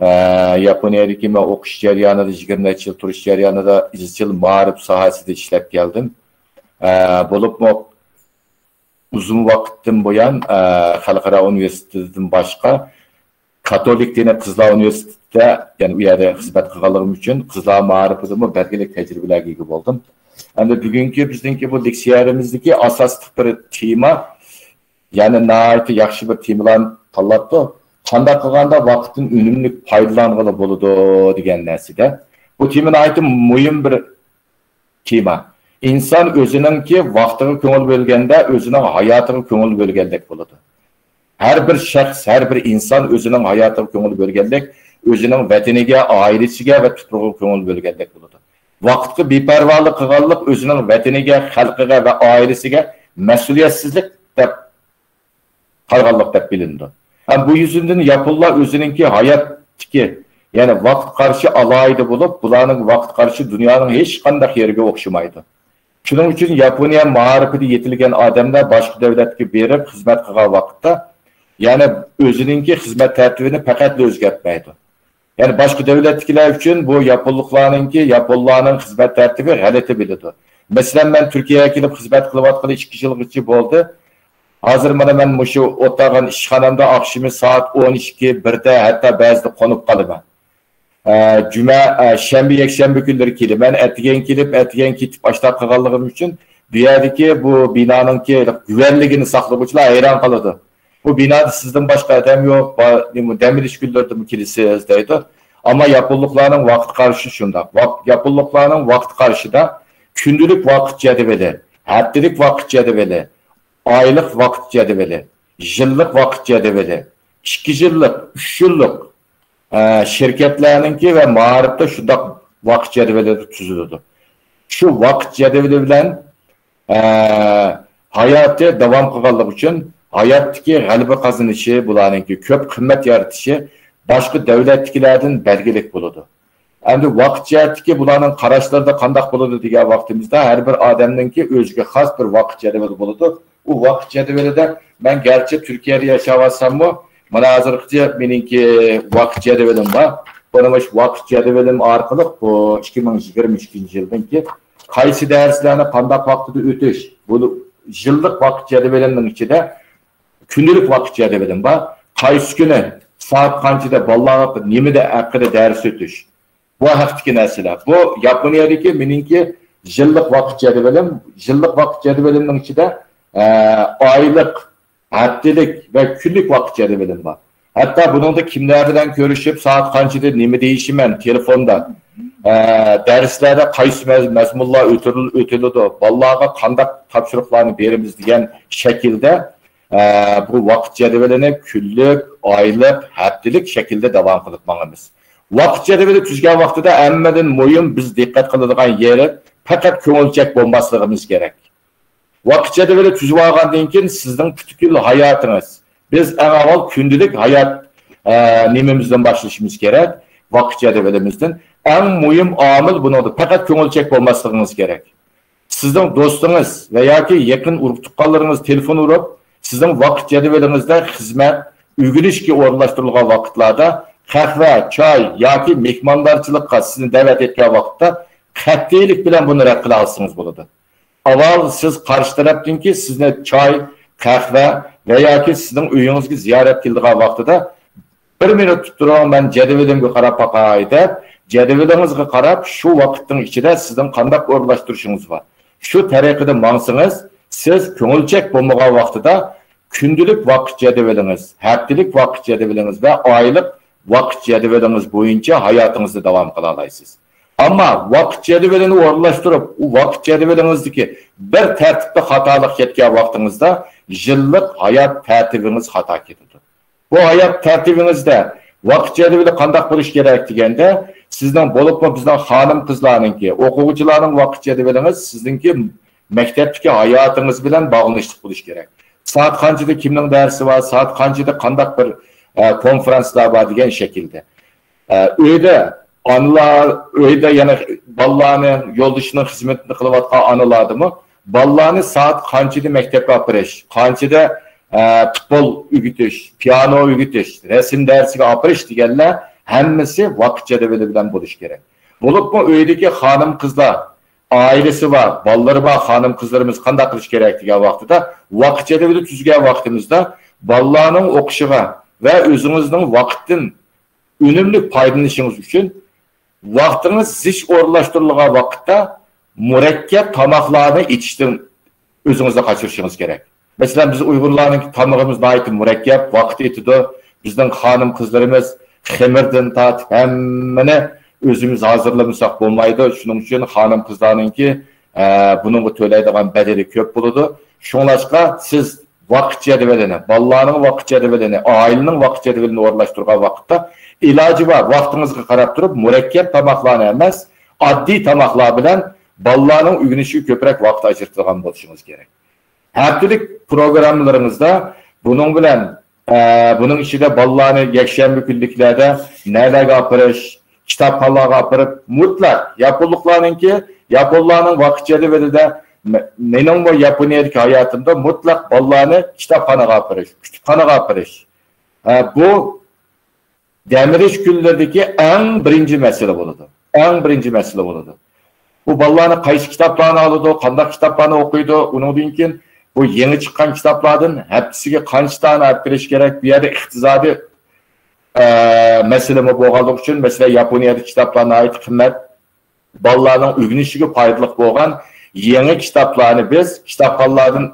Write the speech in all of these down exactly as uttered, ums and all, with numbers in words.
ئە، ياپونىيەدىكى مەن ئوقۇش جەريانىدا، يىگىرمە نەچچە يىل تۇرۇش جەريانىدا ئىزچىل مائارىپ ساھەسىدە ئىشلەپ كەلدىم. ئە، بولۇپمۇ ئۇزۇن ۋاقىتتىن بۇيان، ئە، خەلقئارا ئۇنىۋېرسىتېتىدىن باشقا، كاتولىك دىنىي قىزلار ئۇنىۋېرسىتېتىدا، يەنى ئۇ يەردە خىزمەت قىلغانلىقىم ئۈچۈن، قىزلار مائارىپىدىمۇ بەلگىلىك تەجرىبىلەرگە ئىگە بولدۇم. ئەمدى بۈگۈنكى بىزنىڭكى بۇ لېكسىيەمىزدىكى ئاساسلىق بىر تېما، يەنى ناھايىتى ياخشى بىر تېمىلارنى تاللاپتۇ. قانداق قىلغاندا ۋاقىتتىن ئۈنۈملۈك پايدىلانغىلى بولىدۇ دېگەن نەرسىدە. بۇ تېما ناھايىتى مۇھىم بىر تېما. ئىنسان ئۆزىنىڭكى ۋاقتىغا كۆڭۈل بۆلگەندە، ئۆزىنىڭ ھاياتىغا كۆڭۈل بۆلگەندەك بولىدۇ. ھەر بىر شەخس، ھەر بىر ئىنسان ئۆزىنىڭ ھاياتىغا كۆڭۈل بۆلگەندەك، ئۆزىنىڭ ۋەتىنىگە، ئائىلىسىگە ۋە تۇپرىقىغا كۆڭۈل بۆلگەندەك بولىدۇ. ۋاقىتقا بىپەرۋالىق قىلغانلىق ئۆزىنىڭ ۋەتىنىگە، خەلقىگە ۋە ئائىلىسىگە مەسئۇلىيەتسىزلىك دەپ قارىغانلىق دەپ بىلىنىدۇ. ھەم بۇ يۈزىدىن ياپونلار ئۆزىنىڭكى ھاياتتىكى، يەنى ۋاقىت قارىشى ئالاھىدە بولۇپ، بۇلارنىڭ ۋاقىت قارىشى دۇنيانىڭ ھېچقانداق يېرىگە ئوخشىمايدۇ. شۇنىڭ ئۈچۈن ياپونىيە مائارىپىدا يېتىلگەن ئادەملەر باشقا دۆلەتكە بېرىپ خىزمەت قىلغان ۋاقىتتا، يەنى ئۆزىنىڭكى خىزمەت تەرتىپىنى پەقەتلا ئۆزگەرتمەيدۇ. يەنى باشقا دۆلەتتىكىلەر ئۈچۈن بۇ ياپونلۇقلارنىڭكى، ياپونلارنىڭ خىزمەت تەرتىپى غەلىتە بىلىدۇ. مەسىلەن، مەن تۈركىيەگە كېلىپ خىزمەت قىلىۋاتقىلى ئىككى يىلغىچە بولدى. ھازىر مانا مەن مۇشۇ ئولتۇرغان ئىشخانامدا ئاخشىمى سائەت ئون ئىككى، بىردە، ھەتتا بەزىدە قونۇپ قالىمەن. ئە، جۈمە، ئە، شەنبە، يەكشەنبە كۈنلىرى كېلىمەن. ئەتىگەن كېلىپ، ئەتىگەن كېتىپ ئاشۇنداق قىلغانلىقىم ئۈچۈن بۇ يەردىكى بۇ بىنانىڭكى گۈۋەنلىكىنى ساقلىغۇچىلار ھەيران قالىدۇ. بۇ بىنادا سىزدىن باشقا ئادەم يوق، با-، نېمە، دەم ئېلىش كۈنلىرىدىمۇ كېلىسىز دەيدۇ. ئەمما ياپونلۇقلارنىڭ ۋاقىت قارىشى شۇنداق. ۋاق-، ياپونلۇقلارنىڭ ۋاقىت قارىشىدا كۈندىلىك ۋاقىت جەدۋىلى، ھەپتىلىك ۋاقىت جەدۋىلى، ئايلىق ۋاقىت جەدۋىلى، يىللىق ۋاقىت جەدۋىلى، ئىككى يىللىق، ئۈچ يىللىق، ئە، شىركەتلەرنىڭكى ۋە مائارىپتا شۇنداق ۋاقىت جەدۋىلى تۈزۈلىدۇ. شۇ ۋاقىت جەدۋىلى بىلەن، ئە، ھاياتى داۋام قىلغانلىقى ئۈچۈن ھاياتتىكى غەلىبە قازىنىشى، بۇلارنىڭكى كۆپ قىممەت يارىتىشى باشقا دۆلەتتىكىلەردىن بەلگىلىك بولىدۇ. ئەمدى ۋاقىت جەھەتتىكى بۇلارنىڭ قاراشلىرىدا قانداق بولىدۇ دېگەن ۋاقتىمىزدا، ھەر بىر ئادەمنىڭكى ئۆزىگە خاس بىر ۋاقىت جەدۋىلى بولىدۇ. ئۇ ۋاقىت جەدۋىلىدە مەن گەرچە تۈركىيەدە ياشاۋاتساممۇ، مانا ھازىرغىچە مېنىڭكى ۋاقىت جەدۋىلىم بار. بۇنى مۇشۇ ۋاقىت جەدۋىلىم ئارقىلىق بۇ ئىككى مىڭ يىگىرمە ئۈچىنچى يىلدىنكى قايسى دەرسلەرنى قانداق ۋاقتىدا ئۆتۈش، بۇ يىللىق ۋاقىت جەدۋىلىمنىڭ ئىچىدە كۈندىلىك ۋاقىت جەدۋىلىم بار. قايسى كۈنى سائەت قانچىدا بالىلارغا نېمىدە ھەققىدە دەرس ئۆتۈش، بۇ ھەقتىكى نەرسىلەر. بۇ ياپونىيەدىكى مېنىڭكى يىللىق ۋاقىت جەدۋىلىم. يىللىق ۋاقىت جەدۋىلىمنىڭ ئىچىدە، ئە، ئايلىق، ھەپتىلىك ۋە كۈنلۈك ۋاقىت جەدۋىلىم بار. ھەتتا بۇنىڭدا كىملەر بىلەن كۆرۈشۈپ، سائەت قانچىدا نېمە دېيىشىمەن تېلېفوندا، ئە، دەرسلەردە قايسى مەز-، مەزمۇنلار ئۆتۈل-، ئۆتۈلىدۇ، بالىلارغا قانداق تاپشۇرۇقلارنى بېرىمىز دېگەن شەكىلدە، ئە، بۇ ۋاقىت جەدۋىلىنى كۈنلۈك، ئايلىق، ھەپتىلىك شەكىلدە داۋام قىلىپ ماڭىمىز. ۋاقىت جەدۋىلى تۈزگەن ۋاقتىدا ھەممىدىن مۇھىم بىز دىققەت قىلىدىغان يېرى پەقەت كۆڭۈلچەك بولماسلىقىمىز كېرەك. ۋاقىت جەدۋىلى تۈزۈۋالغاندىن كېيىن سىزنىڭ پۈتكۈل ھاياتىڭىز، بىز ئەڭ ئاۋۋال كۈندىلىك ھايات، ئە، نېمىمىزدىن باشلىشىمىز كېرەك؟ ۋاقىت جەدۋىلىمىزدىن. ئەڭ مۇھىم ئامىل بۇنىڭدا پەقەت كۆڭۈلچەك بولماسلىقىڭىز كېرەك. سىزنىڭ دوستىڭىز ۋە ياكى يېقىن ئۇرۇق-تۇغقانلىرىڭىز تېلېفون ئۇرۇپ، سىزنىڭ ۋاقىت جەدۋىلىڭىزدە خىزمەت، ئۆگىنىشكە ئورۇنلاشتۇرۇلغان ۋاقىتلاردا قەھۋە، چاي ياكى مېھماندارچىلىققا سىزنى دەۋەت ئەتكەن ۋاقىتتا قەتئىيلىك بىلەن بۇنى رەت قىلالىسىڭىز بولىدۇ. ئاۋۋال سىز قارشى تەرەپتىنكى سىزنى چاي، قەھۋە ۋە ياكى سىزنىڭ ئۆيىڭىزگە زىيارەت كېلىدىغان ۋاقتىدا، بىر مىنۇت تۇرۇپ تۇرۇڭ، مەن جەدۋىلىمگە قاراپ باقاي دەپ، جەدۋىلىڭىزغا قاراپ، شۇ ۋاقىتنىڭ ئىچىدە سىزنىڭ قانداق ئورۇنلاشتۇرۇشىڭىز بار، شۇ تەرىقىدە ماڭسىڭىز، سىز كۆڭۈلچەك بولمىغان ۋاقتىدا كۈندىلىك ۋاقىت جەدۋىلىڭىز، ھەپتىلىك ۋاقىت جەدۋىلىڭىز ۋە ئايلىق ۋاقىت جەدۋىلىڭىز بويىچە ھاياتىڭىزنى داۋام قىلالايسىز. ئەمما ۋاقىت جەدۋىلىنى ئورۇنلاشتۇرۇپ، ئۇ ۋاقىت جەدۋىلىڭىزدىكى بىر تەرتىپتە خاتالىق كەتكەن ۋاقتىڭىزدا يىللىق ھايات تەرتىپىڭىز خاتا كېتىدۇ. بۇ ھايات تەرتىپىڭىزدە ۋاقىت جەدۋىلى قانداق بولۇشى كېرەك دېگەندە، سىزنىڭ، بولۇپمۇ بىزنىڭ خانىم-قىزلارنىڭكى، ئوقۇغۇچىلارنىڭ ۋاقىت جەدۋىلىڭىز سىزنىڭكى مەكتەپتىكى ھاياتىڭىز بىلەن باغلىنىشلىق بولۇشى كېرەك. سائەت قانچىدا كىمنىڭ دەرسى بار، سائەت قانچىدا قانداق بىر، ئە، كونفرانسلار بار دېگەن شەكىلدە. ئە، ئۆيدە ئانىلار، ئۆيدە يەنە بالىلارنى يولدىشىنىڭ خىزمىتىنى قىلىۋاتقان ئانىلاردىمۇ بالىلارنى سائەت قانچىدا مەكتەپكە ئاپىرىش، قانچىدا، ئە، پۇتبول ئۆگىتىش، پىيانو ئۆگىتىش، رەسىم دەرسىگە ئاپىرىش دېگەنلەر ھەممىسى ۋاقىت جەدۋىلى بىلەن بولۇشى كېرەك. بولۇپمۇ ئۆيدىكى خانىم-قىزلار، ئائىلىسى بار، بالىلىرى بار خانىم-قىزلىرىمىز قانداق قىلىشى كېرەك دېگەن ۋاقتىدا، ۋاقىت جەدۋىلى تۈزگەن ۋاقتىمىزدا بالىلارنىڭ ئوقۇشىغا ۋە ئۆزىڭىزنىڭ ۋاقىتتىن ئۈنۈملۈك پايدىلىنىشىڭىز ئۈچۈن ۋاقتىڭىز زىچ ئورۇنلاشتۇرۇلغان ۋاقىتتا مۇرەككەپ تاماقلارنى ئېتىشتىن ئۆزىڭىزنى قاچۇرۇشىڭىز كېرەك. مەسىلەن، بىز ئۇيغۇرلارنىڭ تامىقىمىز ناھايىتى مۇرەككەپ، ۋاقىت ئېتىدۇ. بىزنىڭ خانىم-قىزلىرىمىز خېمىردىن تارتىپ ھەممىنى ئۆزىمىز ھازىرلىمىساق بولمايدۇ. شۇنىڭ ئۈچۈن خانىم-قىزلارنىڭكى، ئە، بۇنىڭغا تۆلەيدىغان بەدىلى كۆپ بولىدۇ. شۇڭلاشقا سىز ۋاقىت جەدۋىلىنى، بالىلارنىڭ ۋاقىت جەدۋىلىنى، ئائىلىنىڭ ۋاقىت جەدۋىلىنى ئورۇنلاشتۇرغان ۋاقىتتا ئىلاجى بار ۋاقتىڭىزغا قاراپ تۇرۇپ مۇرەككەپ تاماقلارنى ئەمەس، ئاددىي تاماقلار بىلەن بالىلارنىڭ ئۆگىنىشىگە كۆپرەك ۋاقىت ئاجرىتىدىغان بولۇشىڭىز كېرەك. ھەپتىلىك پروگراممىلىرىڭىزدا بۇنىڭ بىلەن، ئە، بۇنىڭ ئىچىدە بالىلارنى يەكشەنبە كۈنلۈكلەردە نەلەرگە ئاپىرىش، كىتابخانىلارغا ئاپىرىپ، مۇتلەق ياپونلۇقلارنىڭكى، ياپونلارنىڭ ۋاقىت جەدۋىلىدە، مە-، مېنىڭمۇ ياپونىيەدىكى ھاياتىمدا مۇتلەق بالىلارنى كىتابخانىغا ئاپىرىش، كۇتۇپخانىغا ئاپىرىش. ھە، بۇ دەم ئېلىش كۈنلىرىدىكى ئەڭ بىرىنچى مەسىلە بولىدۇ. ئەڭ بىرىنچى مەسىلە بولىدۇ. بۇ بالىلارنى قايسى كىتابلارنى ئالىدۇ، قانداق كىتابلارنى ئوقۇيدۇ، ئۇنىڭدىن كېيىن بۇ يېڭى چىققان كىتابلاردىن ھەپتىسىگە قانچە دانە ئەپ بېرىش كېرەك، بۇ يەردە ئىقتىسادىي، ئە، مەسىلىمۇ بولغانلىقى ئۈچۈن، مەسىلەن، ياپونىيەدە كىتابلار ناھايىتى قىممەت. بالىلارنىڭ ئۆگىنىشىگە پايدىلىق بولغان يېڭى كىتابلارنى بىز كىتابخانىلاردىن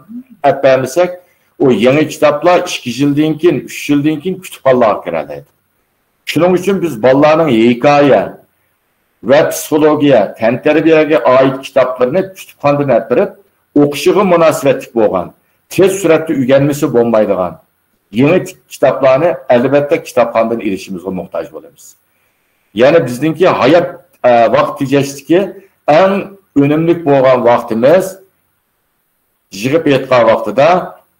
ئەپ بەرمىسەك، ئۇ يېڭى كىتابلار ئىككى يىلدىن كېيىن، ئۈچ يىلدىن كېيىن كۇتۇپخانىلارغا كىرەلەيدۇ. شۇنىڭ ئۈچۈن بىز بالىلارنىڭ ھېكايە ۋە پسىخولوگىيە، تەنتەربىيەگە ئائىت كىتابلىرىنى كۇتۇپخانىدىن ئەپ بېرىپ، ئوقۇشىغا مۇناسىۋەتلىك بولغان، تېز سۈرئەتتە ئۆگەنمىسە بولمايدىغان يېڭى كىتابلارنى، ئەلۋەتتە، كىتابخانىدىن ئېلىشىمىزغا موھتاج بولىمىز. يەنى بىزنىڭكى ھايات، ئە، ۋاقىت تېجەشتىكى ئەڭ ئۈنۈملۈك بولغان ۋاقتىمىز، يىغىپ ئېيتقان ۋاقتىدا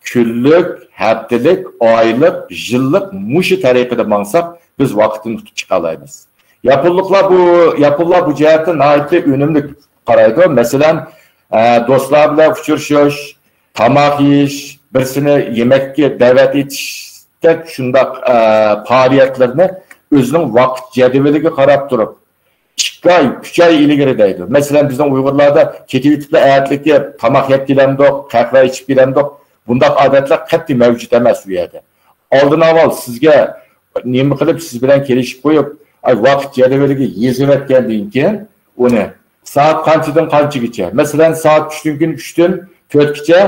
كۈنلۈك، ھەپتىلىك، ئايلىق، يىللىق مۇشۇ تەرىقىدە ماڭساق، بىز ۋاقىتنى ئۇتۇپ چىقالايمىز. ياپونلۇقلار بۇ، ياپونلار بۇ جەھەتتە ناھايىتى ئۈنۈملۈك قارايدۇ. مەسىلەن، ئە، دوستلار بىلەن ئۇچرىشىش، تاماق يېيىش، بىرسىنى يېمەككە دەۋەت ئېتىشتەك شۇنداق، ئە، پائالىيەتلەرنى ئۆزىنىڭ ۋاقىت جەدۋىلىگە قاراپ تۇرۇپ، ئىككى ئاي، ئۈچ ئاي ئىلگىرى دەيدۇ. مەسىلەن، بىزنىڭ ئۇيغۇرلاردا كېتىۋېتىپلا ئەتىلىككە تاماق يەپ كېلەمدۇق، قەھۋە ئىچىپ كېلەمدۇق، بۇنداق ئادەتلەر قەتئىي مەۋجۇت ئەمەس ئۇ يەردە. ئالدىن ئاۋۋال سىزگە نېمە قىلىپ، سىز بىلەن كېلىشىپ قويۇپ، ئاي، ۋاقىت جەدۋىلىگە يېزىۋەتكەندىن كېيىن، ئۇنى سائەت قانچىدىن قانچىگىچە؟ مەسىلەن، سائەت ئۈچتىن كېيىن ئۈچتىن تۆتكىچە،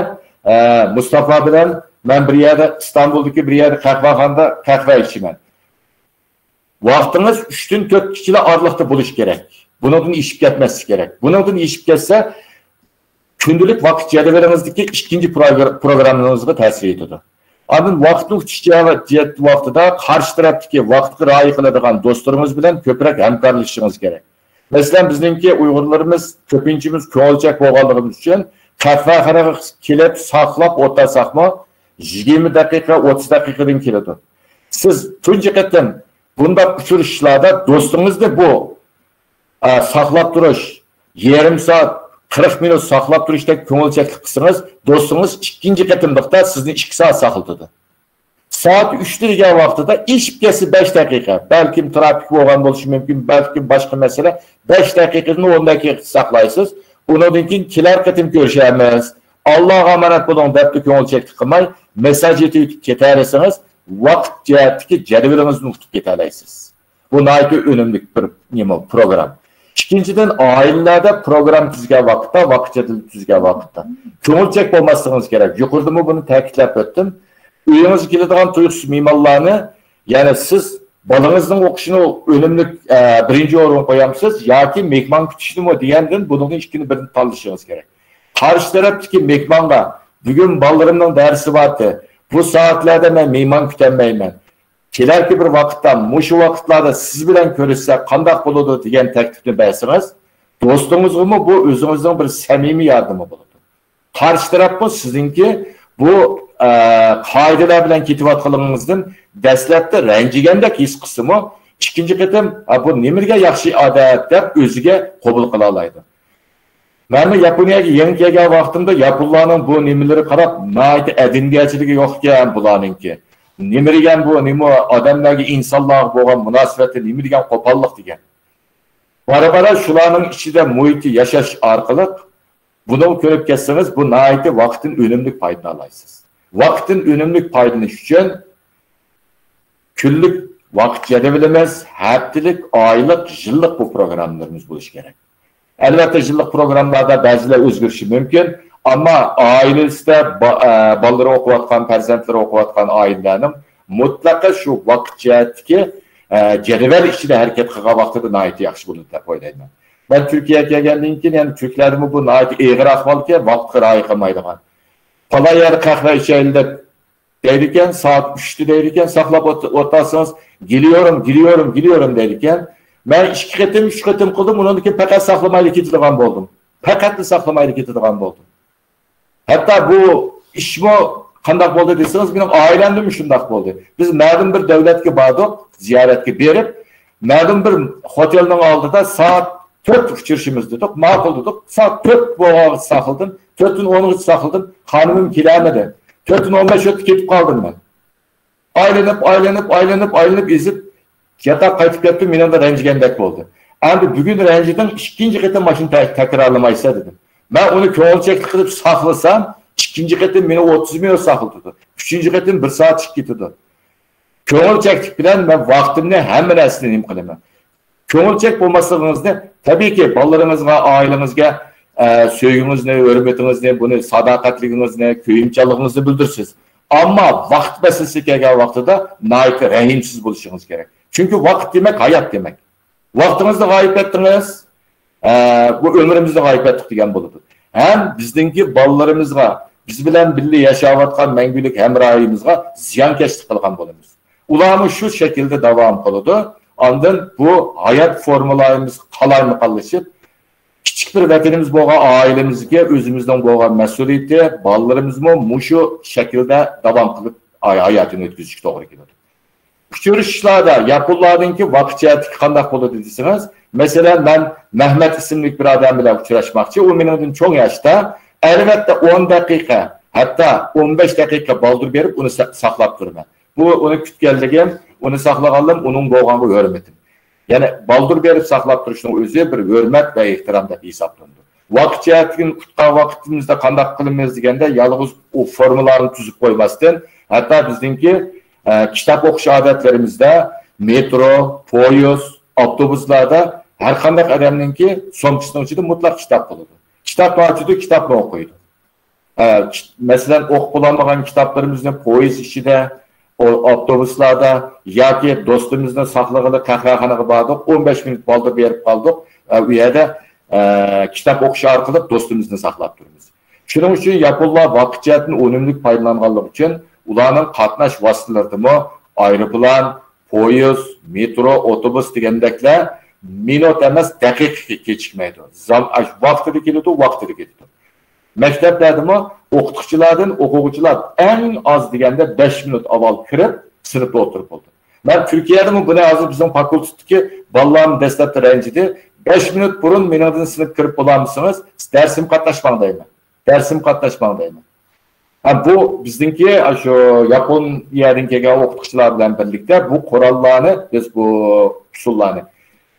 ئە، مۇستافا بىلەن مەن بىر يەردە، ئىستانبۇلدىكى بىر يەردە قەھۋەخانىدا قەھۋە ئىچىمەن. ۋاقتىڭىز ئۈچتىن تۆتكىچىلا ئارىلىقتا بولۇشى كېرەك. بۇنىڭدىن ئېشىپ كەتمەسلىكى كېرەك. بۇنىڭدىن ئېشىپ كەتسە، كۈندىلىك ۋاقىت جەدۋىلىڭىزدىكى ئىككىنچى پروگر-، پروگراممىڭىزغا تەسىر يېتىدۇ. ئاندىن ۋاقىتنى ئۇتۇش جەۋ-، جەھەت ۋاقتىدا قارشى تەرەپتىكى ۋاقىتقا رىئايە قىلىدىغان دوستلىرىڭىز بىلەن كۆپرەك ھەمكارلىشىشىڭىز كېرەك. مەسىلەن، بىزنىڭكى ئۇيغۇرلىرىمىز كۆپىنچىمىز كۆڭۈلچەك بولغانلىقىمىز ئۈچۈن، قەھۋەخانىغا كېلىپ ساقلاپ ئولتۇرساقمۇ، يىگىرمە دەقىقە، ئوتتۇز دەقىقىدىن كېلىدۇ. سىز تۇنجى قېتىم بۇنداق ئۇچرىشىشلاردا دوستىڭىزنى بۇ، ئا، ساقلاپ تۇرۇش، يېرىم سائەت، قىرىق مىنۇت ساقلاپ تۇرۇشتەك كۆڭۈلچەكلىك قىلسىڭىز، دوستىڭىز ئىككىنچى قېتىملىقتا سىزنى ئىككى سائەت ساقلىتىدۇ. سائەت ئۈچتە دېگەن ۋاقتىدا ئېشىپ كەتسە بەش دەقىقە، بەلكىم تىرافىك بولغان بولۇشى مۇمكىن، بەلكىم باشقا مەسىلە، بەش دەقىقىدىن ئون دەقىقە ساقلايسىز. ئۇنىڭدىن كېيىن كېلەر قېتىم كۆرۈشەرمىز، ئاللاغا ئامانەت بولۇڭ دەپلا كۆڭۈلچەكلىك قىلماي، مېسساژ ئېتىۋېتىپ كېتەلىسىڭىز، ۋاقىت جەھەتتىكى جەدۋىلىڭىزدىن ئۇتۇپ كېتەلەيسىز. بۇ ناھايىتى ئۈنۈملۈك بىر نېمە، پروگرام. ئىككىنچىدىن، ئائىلىلەردە پروگرام تۈزگەن ۋاقىتتا، ۋاقىت جەدۋىلى تۈزگەن ۋاقىتتا كۆڭۈلچەك بولماسلىقىڭىز كېرەك. يۇقىرىدىمۇ بۇنى تەكىتلەپ ئۆتتۈم. ئۆيىڭىزگە كېلىدىغان تۇيۇقسىز مېھمانلارنى، يەنى سىز بالىڭىزنىڭ ئوقۇشىنى ئۈنۈملۈك، ئە، بىرىنچى ئورۇنغا قويامسىز ياكى مېھمان كۈتۈشنىمۇ دېگەندىن بۇنىڭدىن ئىككىنى بىرنى تاللىشىڭىز كېرەك. قارشى تەرەپتىكى مېھمانغا، بۈگۈن بالىلىرىمنىڭ دەرسى بارتى، بۇ سائەتلەردە مەن مېھمان كۈتەلمەيمەن. كېلەركى بىر ۋاقىتتا، مۇشۇ ۋاقىتلاردا سىز بىلەن كۆرۈشسەك قانداق بولىدۇ دېگەن تەكلىپنى بەرسىڭىز، دوستىڭىزغىمۇ بۇ ئۆزىڭىزنىڭ بىر سەمىمىي ياردىمى بولىدۇ. قارشى تەرەپمۇ سىزنىڭكى بۇ، ئە، قائىدىلەر بىلەن كېتىۋاتقىنىڭىزدىن دەسلەپتە رەنجىگەندەك ھېس قىلسىمۇ، ئىككىنچى قېتىم، «ئا، بۇ نېمىگە ياخشى ئادەت» دەپ ئۆزىگە قوبۇل قىلالايدۇ. مەنمۇ ياپونىيەگە يېڭى كەلگەن ۋاقتىمدا ياپونلارنىڭ بۇ نېمىلىرى قاراپ، ناھايىتى ئادەمگەرچىلىكى يوق ئىكەن بۇلارنىڭكى. نېمە دېگەن بۇ، نېمە ئادەملەرگە، ئىنسانلارغا بولغان مۇناسىۋەتتە نېمە دېگەن قوپاللىق دېگەن. بارا-بارا شۇلارنىڭ ئىچىدە مۇھىتى ياشاش ئارقىلىق بۇنىڭغا كۆنۈپ كەتسىڭىز، بۇ ناھايىتى ۋاقىتتىن ئۈنۈملۈك پايدىلىنالايسىز. ۋاقىتتىن ئۈنۈملۈك پايدىلىنىش ئۈچۈن كۈنلۈك ۋاقىت جەدۋىلىمىز، ھەپتىلىك، ئايلىق، يىللىق بۇ پروگراممىلىرىمىز بولۇشى كېرەك. ئەلۋەتتە، يىللىق پروگراممىلاردا بەزىلەر ئۆزگىرىشى مۇمكىن، ئەمما ئائىلىسىدە با-، ئە، بالىلىرى ئوقۇۋاتقان، پەرزەنتلىرى ئوقۇۋاتقان ئائىلىلەرنىڭ مۇتلەقا شۇ ۋاقىت جەھەتتىكى، ئە، جەدۋەل ئىچىدە ھەرىكەت قىلغان ۋاقتىدا ناھايىتى ياخشى بولىدۇ دەپ ئويلايمەن. مەن تۈركىيەگە كەلگەندىن كېيىن، يەنى تۈركلەردىمۇ بۇ ناھايىتى ئېغىر ئەھۋالكەن، ۋاقىتقا رىئايە قىلمايدىغان. پالان يەردە قەھۋە ئىچەيلى دەپ دەيدىكەن، سائەت ئۈچتە دەيدىكەن، ساقلاپ ئوت-، ئولتۇرسىڭىز، «گېلىيورۇم، گېلىيورۇم، گېلىيورۇم» دەيدىكەن. مەن ئىككى قېتىم، ئۈچ قېتىم قىلدىم، ئۇنىڭدىن كېيىن پەقەت ساقلىمايلا كېتىدىغان بولدۇم. پەقەتلا ساقلىمايلا كېتىدىغان بولدۇم. ھەتتا بۇ ئىشمۇ قانداق بولدى دېسىڭىز، مېنىڭ ئائىلەمدىمۇ شۇنداق بولدى. بىز مەلۇم بىر دۆلەتكە باردۇق، زىيارەتكە بېرىپ، مەلۇم بىر خوتېلنىڭ ئالدىدا سائەت تۆت ئۇچرىشىمىز دېدۇق، ماقۇل دېدۇق. سائەت تۆت بولغانغىچە ساقلىدىم، تۆتتىن ئونغىچە ساقلىدىم، خانىمىم كېلەلمىدى. تۆتتىن ئون بەش ئۆتتى، كېتىپ قالدىم مەن. ئايلىنىپ، ئايلىنىپ، ئايلىنىپ، ئايلىنىپ ئېزىپ، ياتاق قايتىپ كەتتىم، مېنىڭدىن رەنجىگەندەك بولدى. ئەمدى بۈگۈن رەنجىدىڭ، ئىككىنچى قېتىم ماشۇنى تە-، تەكرارلىمايسەن دېدىم. مەن ئۇنى كۆڭۈلچەكلىك قىلىپ ساقلىسام، ئىككىنچى قېتىم مېنى ئوتتۇز مىنۇت ساقلىتىدۇ. ئۈچىنچى قېتىم بىر سائەت چىقىپ كېتىدۇ. كۆڭۈلچەكلىك بىلەن مەن ۋاقتىمنى، ھەممە نەرسىنى نېمە قىلىمەن. كۆڭۈلچەك بولماسلىقىڭىزنى، تەبىئىيكى، بالىلىرىڭىزغا، ئائىلىڭىزگە، ئە، سۆيگۈڭىزنى، ھۆرمىتىڭىزنى، بۇنى ساداقەتلىكىڭىزنى، كۆيۈمچانلىقىڭىزنى بىلدۈرىسىز. ئەمما ۋاقىت مەسىلىسى كەلگەن ۋاقتىدا ناھايىتى رەھىمسىز بولۇشىڭىز كېرەك. چۈنكى ۋاقىت دېمەك، ھايات دېمەك. ۋاقتىڭىزنى غايىب ئەتتىڭىز، ئە، بۇ ئۆمرىمىزنى غايىب ئەتتۇق دېگەن بولىدۇ. ھەم بىزنىڭكى بالىلىرىمىزغا، بىز بىلەن بىللە ياشاۋاتقان مەڭگۈلۈك ھەمراھىمىزغا زىيانكەشلىك قىلغان بولىمىز. ئۇلارمۇ شۇ شەكىلدە داۋام قىلىدۇ. ئاندىن بۇ ھايات فورمۇلايىمىز قالايمىقانلىشىپ، كىچىك بىر ۋەتىنىمىز بولغان ئائىلىمىزگە ئۆزىمىزنىڭ بولغان مەسئۇلىيىتى، بالىلىرىمىزمۇ مۇشۇ شەكىلدە داۋام قىلىپ ھاي-، ھاياتىنى ئۆتكۈزۈشكە توغرا كېلىدۇ. ئۇچرىشىشلاردا ياپونلاردىڭكى ۋاقىت جەھەتتىكى قانداق بولىدۇ دېسىڭىز، مەسىلەن، مەن مەھمەت ئىسىملىك بىر ئادەم بىلەن ئۇچراشماقچى، ئۇ مېنىڭدىن چوڭ ياشتا، ئەلۋەتتە، ئون دەقىقە، ھەتتا ئون بەش دەقىقە بالدۇر بېرىپ، ئۇنى سا-، ساقلاپ تۇرىمەن. بۇ ئۇنى كۈتكەنلىكىم، ئۇنى ساقلىغانلىقىم، ئۇنىڭ بولغانغا ھۆرمىتىم. يەنى بالدۇر بېرىپ ساقلاپ تۇرۇشنىڭ ئۆزى بىر ھۆرمەت ۋە ئېھتىرام دەپ ھېسابلىنىدۇ. ۋاقىت جەھەتتىن قۇتقان ۋاقتىمىزدا قانداق قىلىمىز دېگەندە، يالغۇز ئۇ فورمۇلارنى تۈزۈپ قويماستىن، ھەتتا بىزنىڭكى، ئە، كىتاب ئوقۇش ئادەتلىرىمىزدە مېترو، پويىز، ئاپتوبۇسلاردا ھەر قانداق ئادەمنىڭكى سومكىسىنىڭ ئىچىدە مۇتلەق كىتاب بولىدۇ. كىتابنى ئاچىدۇ، كىتابنى ئوقۇيدۇ. ئە، كىت-، مەسىلەن، ئوقۇپ بولالمىغان كىتابلىرىمىزنى پويىز ئىچىدە، ئو-، ئاپتوبۇسلاردا ياكى دوستىمىزنى ساقلىغىلى قەھۋەخانىغا باردۇق، ئون بەش مىنۇت بالدۇر بېرىپ قالدۇق، ئە، ئۇ يەردە، ئە، كىتاب ئوقۇش ئارقىلىق دوستىمىزنى ساقلاپ تۇرىمىز. شۇنىڭ ئۈچۈن ياپونلار ۋاقىت جەھەتتىن ئۈنۈملۈك پايدىلانغانلىقى ئۈچۈن ئۇلارنىڭ قاتناش ۋاسىتىلىرىدىمۇ ئايروپىلان، پويىز، مېترو، ئوتوبۇس دېگەندەكلەر مىنۇت ئەمەس، دەقىقە كېچىكمەيدۇ. زام-، ئاش-، ۋاقتىدا كېلىدۇ، ۋاقتىدا كېتىدۇ. مەكتەپلەردىمۇ ئوقۇتقۇچىلاردىن ئوقۇغۇچىلار ئەڭ ئاز دېگەندە بەش مىنۇت ئاۋۋال كىرىپ، سىنىپتا ئولتۇرۇپ بولىدۇ. مەن تۈركىيەدىمۇ بۇنى ھازىر بىزنىڭ فاكۇلتېتتىكى بالىلارمۇ دەسلەپتە رەنجىدى. «بەش مىنۇت بۇرۇن مېنىڭدىن سىنىپ كىرىپ بولامسىڭىز؟ دەرسىمگە قاتناشماڭ» دەيمەن. دەرسىمگە قاتناشماڭ دەيمەن. ھە، بۇ بىزنىڭكى، شۇ ياپونىيەدىن كەلگەن ئوقۇتقۇچىلار بىلەن بىرلىكتە بۇ قوراللارنى، بىز بۇ ئۇسۇللارنى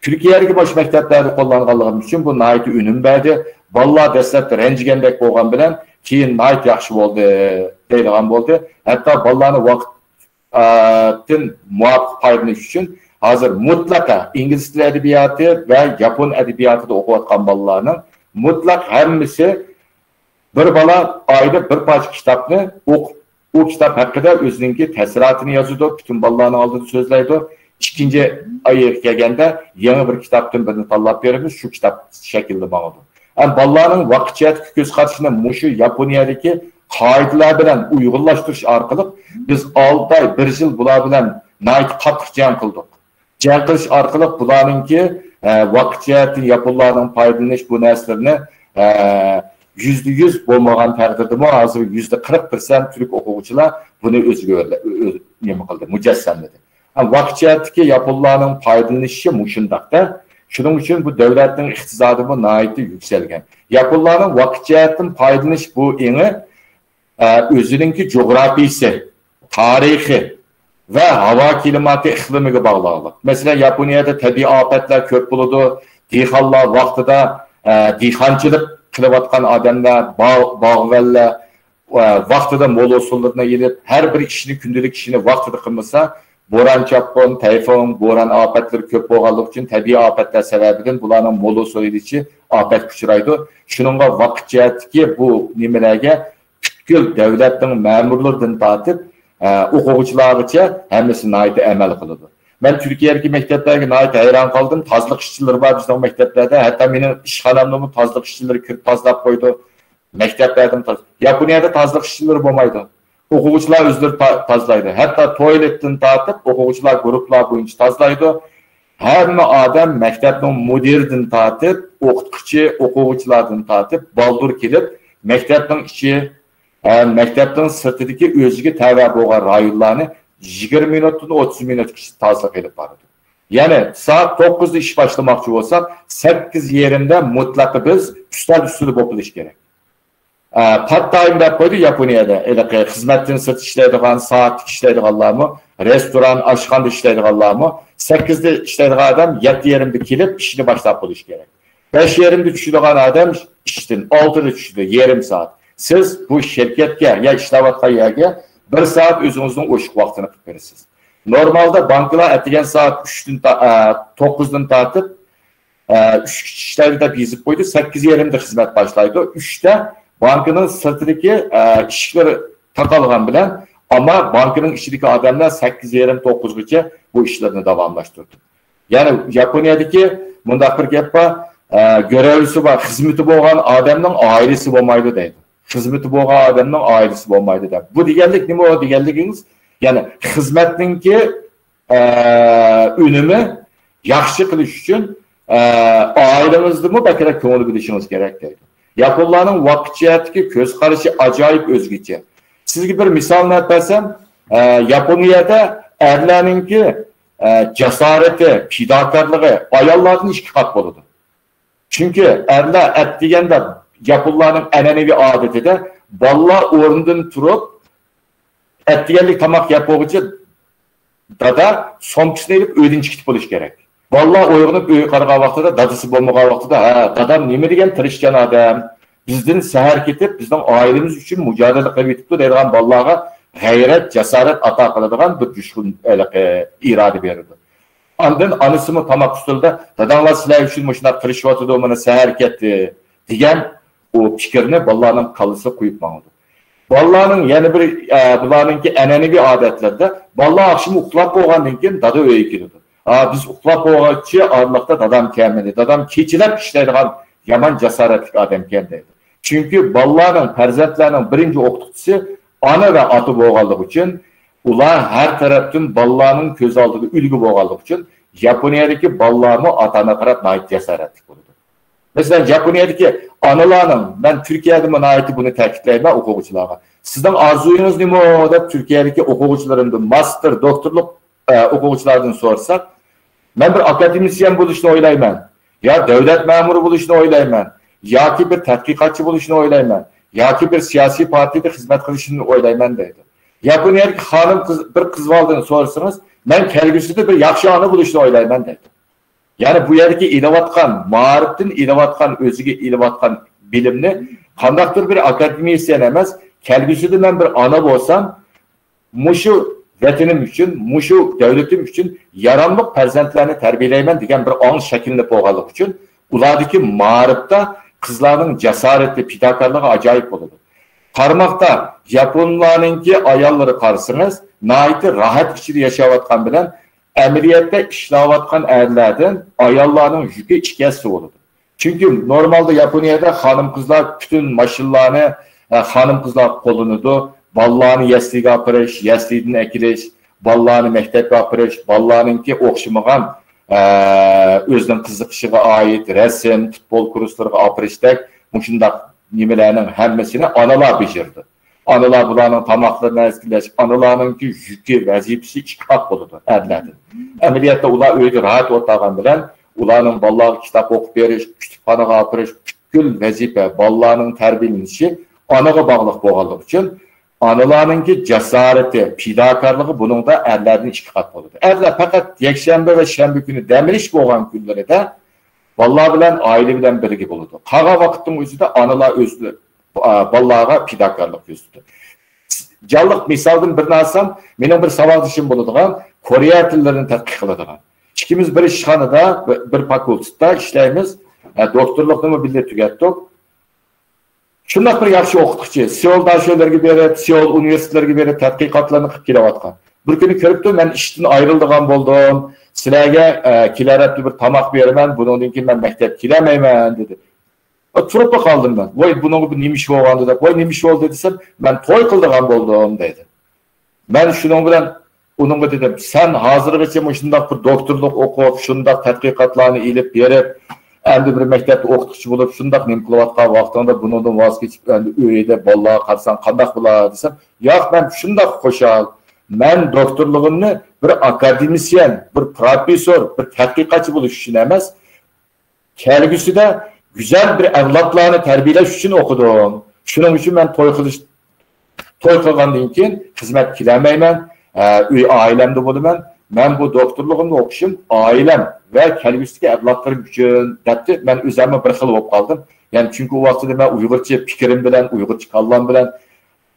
تۈركىيەدىكى مۇشۇ مەكتەپلەردە قوللانغانلىقىمىز ئۈچۈن بۇ ناھايىتى ئۈنۈم بەردى. بالىلار دەسلەپتە رەنجىگەندەك بولغان بىلەن، كېيىن ناھايىتى ياخشى بولدى دەيدىغان بولدى. ھەتتا بالىلارنى ۋاقىت، ئا، تىن مۇۋاپىق پايدىلىنىش ئۈچۈن ھازىر مۇتلەقا ئىنگلىز تىلى ئەدەبىياتى ۋە ياپون ئەدەبىياتىدا ئوقۇۋاتقان بالىلارنىڭ مۇتلەق ھەممىسى بىر بالا ئايدا بىر پارچە كىتابنى ئوقۇپ، ئۇ كىتاب ھەققىدە ئۆزىنىڭكى تەسىراتىنى يازىدۇ، پۈتۈن بالىلارنىڭ ئالدىدا سۆزلەيدۇ. ئىككىنچى ئايغا كەلگەندە يېڭى بىر كىتابتىن بىرنى تاللاپ بېرىمىز، شۇ كىتاب شەكلىدە ماڭىدۇ. ھەم بالىلارنىڭ ۋاقىت جەھەتتىكى كۆز قارىشىنى مۇشۇ ياپونىيەدىكى قائىدىلەر بىلەن ئۇيغۇنلاشتۇرۇش ئارقىلىق بىز ئالتە ئاي، بىر يىل بۇلار بىلەن ناھايىتى قاتتىق جەڭ قىلدۇق. جەڭ قىلىش ئارقىلىق بۇلارنىڭكى، ئە، ۋاقىت جەھەتتىن ياپونلاردىن پايدىلىنىش بۇ نەرسىلىرىنى، ئە، يۈزدە يۈز بولمىغان تەقدىردىمۇ ھازىر يۈزدە قىرىق پىرسەنت تۈرك ئوقۇغۇچىلار بۇنى ئۆزىگە ئۆرلە-، ئۆ-، نېمە قىلدى، مۇجەسسەملىدى. ھەم ۋاقىت جەھەتتىكى ياپونلارنىڭ پايدىلىنىشى مۇشۇنداقتا. شۇنىڭ ئۈچۈن بۇ دۆلەتنىڭ ئىقتىسادىمۇ ناھايىتى يۈكسەلگەن. ياپونلارنىڭ ۋاقىت جەھەتتىن پايدىلىنىش بۇ ئېڭى، ئە، ئۆزىنىڭكى جۇغراپىيىسى، تارىخى، ۋە ھاۋا كىلىماتى ئىقلىمىغا باغلىقلىق. مەسىلەن، ياپونىيەدە تەبىئىي ئاپەتلەر كۆپ بولىدۇ. دېھقانلار ۋاقتىدا، ئە، دېھقانچىلىق قىلىۋاتقان ئادەملەر، باغ-، باغۋەنلەر، ئە، ۋاقتىدا مول ھوسۇللىرىنى ئېلىپ، ھەر بىر ئىشنى، كۈندىلىك ئىشىنى ۋاقتىدا قىلمىسا، بوران-چاپقۇن، تەيفۇن، بوران ئاپەتلىرى كۆپ بولغانلىقى ئۈچۈن تەبىئىي ئاپەتلەر سەۋەبىدىن بۇلارنىڭ مول ھوسۇل ئېلىشى ئاپەتكە ئۇچرايدۇ. شۇنىڭغا ۋاقىت جەھەتتىكى بۇ نېمىلەرگە پۈتكۈل دۆلەتنىڭ مەمۇرلىرىدىن تارتىپ، ئە، ئوقۇغۇچىلارغىچە ھەممىسى ناھايىتى ئەمەل قىلىدۇ. مەن تۈركىيەدىكى مەكتەپلەرگە ناھايىتى ھەيران قالدىم. تازىلىق ئىشچىلىرى بار بىزنىڭ مەكتەپلەردە. ھەتتا مېنىڭ ئىشخانامدىمۇ تازىلىق ئىشچىلىرى كىرىپ تازىلاپ قويىدۇ. مەكتەپلەردىمۇ تاز-، ياپونىيەدە تازىلىق ئىشچىلىرى بولمايدۇ. ئوقۇغۇچىلار ئۆزلىرى تا-، تازىلايدۇ. ھەتتا تويلېتتىن تارتىپ ئوقۇغۇچىلار گۇرۇپپىلار بويىچە تازىلايدۇ. ھەممە ئادەم مەكتەپنىڭ مۇدىرىدىن تارتىپ، ئوقۇتقۇچى، ئوقۇغۇچىلاردىن تارتىپ بالدۇر كېلىپ، مەكتەپنىڭ ئىچى، ھە، مەكتەپنىڭ سىرتىدىكى ئۆزىگە تەۋە بولغان رايونلارنى يىگىرمە مىنۇتتىن ئوتتۇز مىنۇتقىچە تازىلىق ئېلىپ بارىدۇ. يەنى سائەت توققۇزدا ئىش باشلىماقچى بولساق، سەككىز يېرىمدە مۇتلەق بىز ئۈستەل ئۈستىدە بولۇپ بولۇش كېرەك. ئە، پارت تايم دەپ قويدى ياپونىيەدە. ھېلىقى خىزمەتتىن سىرت ئىشلەيدىغان، سائەتلىك ئىشلەيدىغانلارمۇ، رېستوران، ئاشخانىدا ئىشلەيدىغانلارمۇ، سەككىزدە ئىشلەيدىغان ئادەم يەتتە يېرىمدە كېلىپ ئىشىنى باشلاپ بولۇشى كېرەك. بەش يېرىمدە چۈشىدىغان ئادەم ئىشتىن ئالتىدا چۈشىدۇ، يېرىم سائەت. سىز بۇ شىركەتكە يا ئىشلەۋاتقان يەرگە بىر سائەت ئۆزىڭىزنىڭ ئوشۇق ۋاقتىنى قىلىپ بېرىسىز. نورمالدا بانكىلار ئەتىگەن سائەت ئۈچتىن تا-، ئە، توققۇزدىن تارتىپ، ئە، ئۈچكىچە ئىشلەيدۇ دەپ يېزىپ قويدى. سەككىز يېرىمدە خىزمەت باشلايدۇ. ئۈچتە بانكىنىڭ سىرتىدىكى، ئە، ئىشىكلىرى تاقالغان بىلەن، ئەمما بانكىنىڭ ئىچىدىكى ئادەملەر سەككىز يېرىم، توققۇزغىچە بۇ ئىشلىرىنى داۋاملاشتۇرىدۇ. يەنى ياپونىيەدىكى مۇنداق بىر گەپ بار، ئە، گۆرەۋلىسى بار، خىزمىتى بولغان ئادەمنىڭ ئائىلىسى بولمايدۇ دەيدۇ. خىزمىتى بولغان ئادەمنىڭ ئائىلىسى بولمايدۇ دەپ. بۇ دېگەنلىك نېمە دېگەنلىكىڭىز؟ يەنى خىزمەتنىڭكى ئە، ئۈنۈمى ياخشى قىلىش ئۈچۈن، ئە، ئائىلىڭىزدىمۇ بەكرەك كۆڭۈل بۆلۈشىڭىز كېرەك دەيدۇ. ياپونلارنىڭ ۋاقىت جەھەتتىكى كۆز قارىشى ئاجايىپ ئۆزگىچە. سىزگە بىر مىسالنى ئېلىپ بەرسەم، ئە، ياپونىيەدە ئەرلەرنىڭكى، ئە، جاسارىتى، پىداكارلىقى ئاياللاردىن ئىككى قات بولىدۇ. چۈنكى ئەرلەر ئەتىگەندە ياپونلارنىڭ ئەنئەنىۋى ئادىتىدە بالىلار ئورنىدىن تۇرۇپ، ئەتىگەنلىك تاماق يەپ بولغۇچە دادا سومكىسىنى ئېلىپ ئۆيدىن چىقىپ بولۇشى كېرەك. بالىلار ئويغىنىپ ئۆيگە قارىغان ۋاقتىدا، دادىسى بولمىغان ۋاقتىدا، ھە، دادام نېمە دېگەن تىرىشچان ئادەم. بىزدىن سەھەر كېتىپ، بىزنىڭ ئائىلىمىز ئۈچۈن مۇجادىلە قىلىپ يېتىپتۇ دەيدىغان بالىلارغا غەيرەت، جاسارەت ئاتا قىلىدىغان بىر جۇشقۇن، ھېلىقى، ئىرادە بېرىدۇ. ئاندىن ئانىسىمۇ تاماق ئۈستىلىدە، داداڭلار سىلەر ئۈچۈن مۇشۇنداق تىرىشىۋاتىدۇ، مانا سەھەر كەتتى، دېگەن ئۇ پىكىرنى بالىلارنىڭ كاللىسىغا قويۇپ ماڭىدۇ. بالىلارنىڭ يەنە بىر، ئە، بۇلارنىڭكى ئەنئەنىۋى ئادەتلىرىدە، بالىلار ئاخشىمى ئۇخلاپ بولغاندىن كېيىن دادا ئۆيگە كېلىدۇ. «ئا، بىز ئۇخلاپ بولغانچە ئارىلىقتا دادام كەلمىدى. دادام كېچىلەپ ئىشلەيدىغان يامان جاسارەتلىك ئادەمكەن» دەيدۇ. چۈنكى بالىلارنىڭ، پەرزەنتلەرنىڭ بىرىنچى ئوقۇتقۇچىسى ئانا ۋە ئاتا بولغانلىقى ئۈچۈن، ئۇلار ھەر تەرەپتىن بالىلارنىڭ كۆز ئالدىدا ئۈلگە بولغانلىقى ئۈچۈن، ياپونىيەدىكى بالىلارمۇ ئاتا-ئانىغا قاراپ ناھايىتى جاسارەتلىك بولىدۇ. مەسىلەن، ياپونىيەدىكى ئانىلارنىڭ، مەن تۈركىيەدىمۇ ناھايىتى بۇنى تەكىتلەيمەن ئوقۇغۇچىلارغا. «سىزنىڭ ئارزۇيىڭىز نېمە؟» دەپ تۈركىيەدىكى ئوقۇغۇچىلىرىمدىن، ماستېر، دوكتورلۇق، ئە، ئوقۇغۇچىلاردىن سورىساق، «مەن بىر ئاكادېمىسىيەن بولۇشنى ئويلايمەن، يا دۆلەت مەمۇرى بولۇشنى ئويلايمەن، ياكى بىر تەتقىقاتچى بولۇشنى ئويلايمەن، ياكى بىر سىياسىي پارتىيەدە خىزمەت قىلىشنى ئويلايمەن» دەيدۇ. ياپونىيەدىكى خانىم قىز، بىر قىز بالىدىن سورىسىڭىز، «مەن كەلگۈسىدە بىر ياخشى ئانا بولۇشنى ئويلايمەن» دەيدۇ. يەنى بۇ يەردىكى ئېلىۋاتقان، مائارىپتىن ئېلىۋاتقان، ئۆزىگە ئېلىۋاتقان بىلىمنى قانداقتۇر بىر ئاكادېمىسىيەن ئەمەس، كەلگۈسىدە مەن بىر ئانا بولسام، مۇشۇ ۋەتىنىم ئۈچۈن، مۇشۇ دۆلىتىم ئۈچۈن ياراملىق پەرزەنتلەرنى تەربىيەلەيمەن دېگەن بىر ئاڭ شەكىللىنىپ بولغانلىقى ئۈچۈن، ئۇلاردىكى مائارىپتا قىزلارنىڭ جاسارىتى، پىداكارلىقى ئاجايىپ بولىدۇ. قارىماقتا، ياپونلارنىڭكى ئاياللىرى قارىسىڭىز، ناھايىتى راھەت ئىچىدە ياشاۋاتقان بىلەن، ئەمەلىيەتتە ئىشلەۋاتقان ئەرلەردىن ئاياللارنىڭ يۈكى ئىككى ھەسسە بولىدۇ. چۈنكى نورمالدا ياپونىيەدە خانىم-قىزلار پۈتۈن ماشىنىلارنى، ئە، خانىم-قىزلار قوللىنىدۇ. بالىلارنى يەسلىگە ئاپىرىش، يەسلىدىن ئەكېلىش، بالىلارنى مەكتەپكە ئاپىرىش، بالىلارنىڭكى ئوخشىمىغان، ئە، ئۆزىنىڭ قىزىقىشىغا ئائىت رەسىم، پۇتبول كۇرسلىرىغا ئاپىرىشتەك مۇشۇنداق نېمىلەرنىڭ ھەممىسىنى ئانىلار بېجىرىدۇ. ئانىلار بۇلارنىڭ تاماقلىرىنى ھەزىرلەش، ئانىلارنىڭكى يۈكى، ۋەزىپىسى ئىككى قات بولىدۇ ئەرلەردىن. ئەمەلىيەتتە ئۇلار ئۆيدە راھەت ئولتۇرغان بىلەن ئۇلارنىڭ بالىلارغا كىتاب ئوقۇپ بېرىش، كۇتۇپخانىغا ئاپىرىش، پۈتكۈل ۋەزىپە، بالىلارنىڭ تەربىيەلىنىشى ئانىغا باغلىق بولغانلىقى ئۈچۈن، ئانىلارنىڭكى جاسارىتى، پىداكارلىقى بۇنىڭدا ئەرلەردىن ئىككى قات بولىدۇ. ئەرلەر پەقەت يەكشەنبە ۋە شەنبە كۈنى دەم ئېلىش بولغان كۈنلىرىدە بالىلار بىلەن، ئائىلە بىلەن بىرگە بولىدۇ. قالغان ۋاقىتنىڭ ئۆزىدە ئانىلار ئۆزلىرى، ئا، بالىلارغا پىداكارلىق كۆرسىتىدۇ. جانلىق مىسالدىن بىرنى ئالسام، مېنىڭ بىر ساۋاقدىشىم بولىدىغان، كورېيە تىللىرىنى تەتقىق قىلىدىغان. ئىككىمىز بىر ئىشخانىدا، بىر، بىر فاكۇلتېتتا ئىشلەيمىز. ئە، دوكتورلۇقنىمۇ بىللە تۈگەتتۇق. شۇنداق بىر ياخشى ئوقۇتقۇچى، سېئول داشۆلەرگە بېرىپ، سېئول ئۇنىۋېرسىتېتلىرىگە بېرىپ تەتقىقاتلارنى قىلىپ كېلىۋاتقان. بىر كۈنى كىرىپتۇ، مەن ئىشتىن ئايرىلىدىغان بولدۇم، سىلەرگە، ئە، كېلەر ھەپتە بىر تاماق بېرىمەن، بۇنىڭدىن كېيىن مەن مەكتەپكە كېلەلمەيمەن، دېدى. ئا، تۇرۇپلا قالدىم مەن. ۋاي، بۇنىڭغا بىر نېمە ئىش بولغاندۇ دەپ، ۋاي، نېمە ئىش بولدى دېسەم، مەن توي قىلىدىغان بولدۇم دەيدۇ. مەن شۇنىڭ بىلەن ئۇنىڭغا دېدىم، سەن ھازىرغىچە مۇشۇنداق بىر دوكتورلۇق ئوقۇپ، شۇنداق تەتقىقاتلارنى ئېلىپ بېرىپ، ئەمدى بىر مەكتەپتە ئوقۇتقۇچى بولۇپ، شۇنداق نېمە قىلىۋاتقان ۋاقتىڭدا بۇنىڭدىن ۋاز كېچىپ، ئەمدى ئۆيدە بالىلارغا قارىساڭ قانداق بولار دېسەم، ياق، مەن شۇنداق خۇشال. مەن دوكتورلۇقۇمنى بىر ئاكادېمىسىيەن، بىر پروفېسسور، بىر تەتقىقاتچى بولۇش ئۈچۈن ئەمەس، كەلگۈسىدە گۈزەل بىر ئەۋلادلارنى تەربىيەلەش ئۈچۈن ئوقۇدۇم. شۇنىڭ ئۈچۈن مەن توي قىلىش، توي قىلغاندىن كېيىن خىزمەتكە كېلەلمەيمەن. ئە، ئۆي ئائىلەمدە بولىمەن. مەن بۇ دوكتورلۇقۇمنى ئوقۇشۇم ئائىلەم ۋە كەلگۈسىدىكى ئەۋلادلىرىم ئۈچۈن، دەپتۇ. مەن ئۆزۈممۇ بىر خىل بولۇپ قالدىم. يەنى چۈنكى ئۇ ۋاقتىدا مەن ئۇيغۇرچە پىكرىم بىلەن، ئۇيغۇرچە كاللام بىلەن،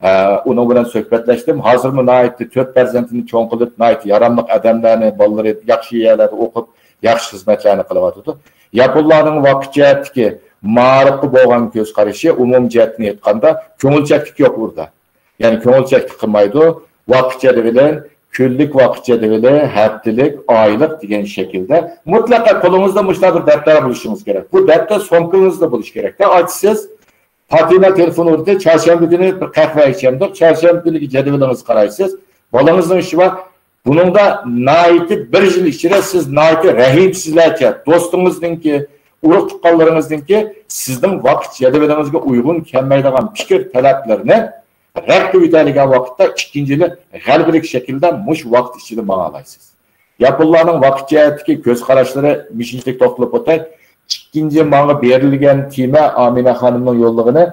ئە، ئۇنىڭ بىلەن سۆھبەتلەشتىم. ھازىرمۇ ناھايىتى تۆت پەرزەنتىنى چوڭ قىلىپ، ناھايىتى ياراملىق ئادەملەرنى، بالىلىرى ياخشى يەرلەردە ئوقۇپ، ياخشى خىزمەتلەرنى قىلىۋاتىدۇ. ياپونلارنىڭ ۋاقىت جەھەتتىكى مائارىپقا بولغان كۆز قارىشى، ئومۇمىي جەھەتتىن ئېيتقاندا، كۆڭۈلچەكلىك يوق ئۇردا. يەنى كۆڭۈلچەكلىك قىلمايدۇ. ۋاقىت جەدۋىلى، كۈنلۈك ۋاقىت جەدۋىلى، ھەپتىلىك، ئايلىق دېگەن شەكىلدە مۇتلەقا قولىڭىزدا مۇشۇنداق بىر دەپتەر بولۇشىڭىز كېرەك. بۇ دەپتەر سومكىڭىزدا بولۇشى كېرەك. ئاچىسىز، پاتىمە تېلېفون ئۇردى، چارشەنبە كۈنى بىر قەھۋە ئىچەمدۇق. چارشەنبە كۈنىگە جەدۋىلىڭىزگە قارايسىز. بالىڭىزنىڭ ئىشى بار. بۇنىڭدا ناھايىتى بىر يىل ئىچىدە سىز ناھايىتى رەھىمسىزلەرچە دوستىڭىزنىڭكى، ئۇرۇق تۇغقانلىرىڭىزنىڭكى سىزنىڭ ۋاقىت جەدۋىلىڭىزگە ئۇيغۇن كەلمەيدىغان پىكىر تەلەپلىرىنى رەت قىلىۋېتەلىگەن ۋاقىتتا ئىككىنچى يىلى غەلىبىلىك شەكىلدە مۇشۇ ۋاقىت ئىچىدە ماڭالايسىز. ياپونلارنىڭ ۋاقىت جەھەتتىكى كۆز قاراشلىرى مۇشۇنچىلىك توختىلىپ ئۆتەي. ئىككىنچى ماڭا بېرىلگەن تېما ئامىنە خانىمنىڭ يوللىغىنى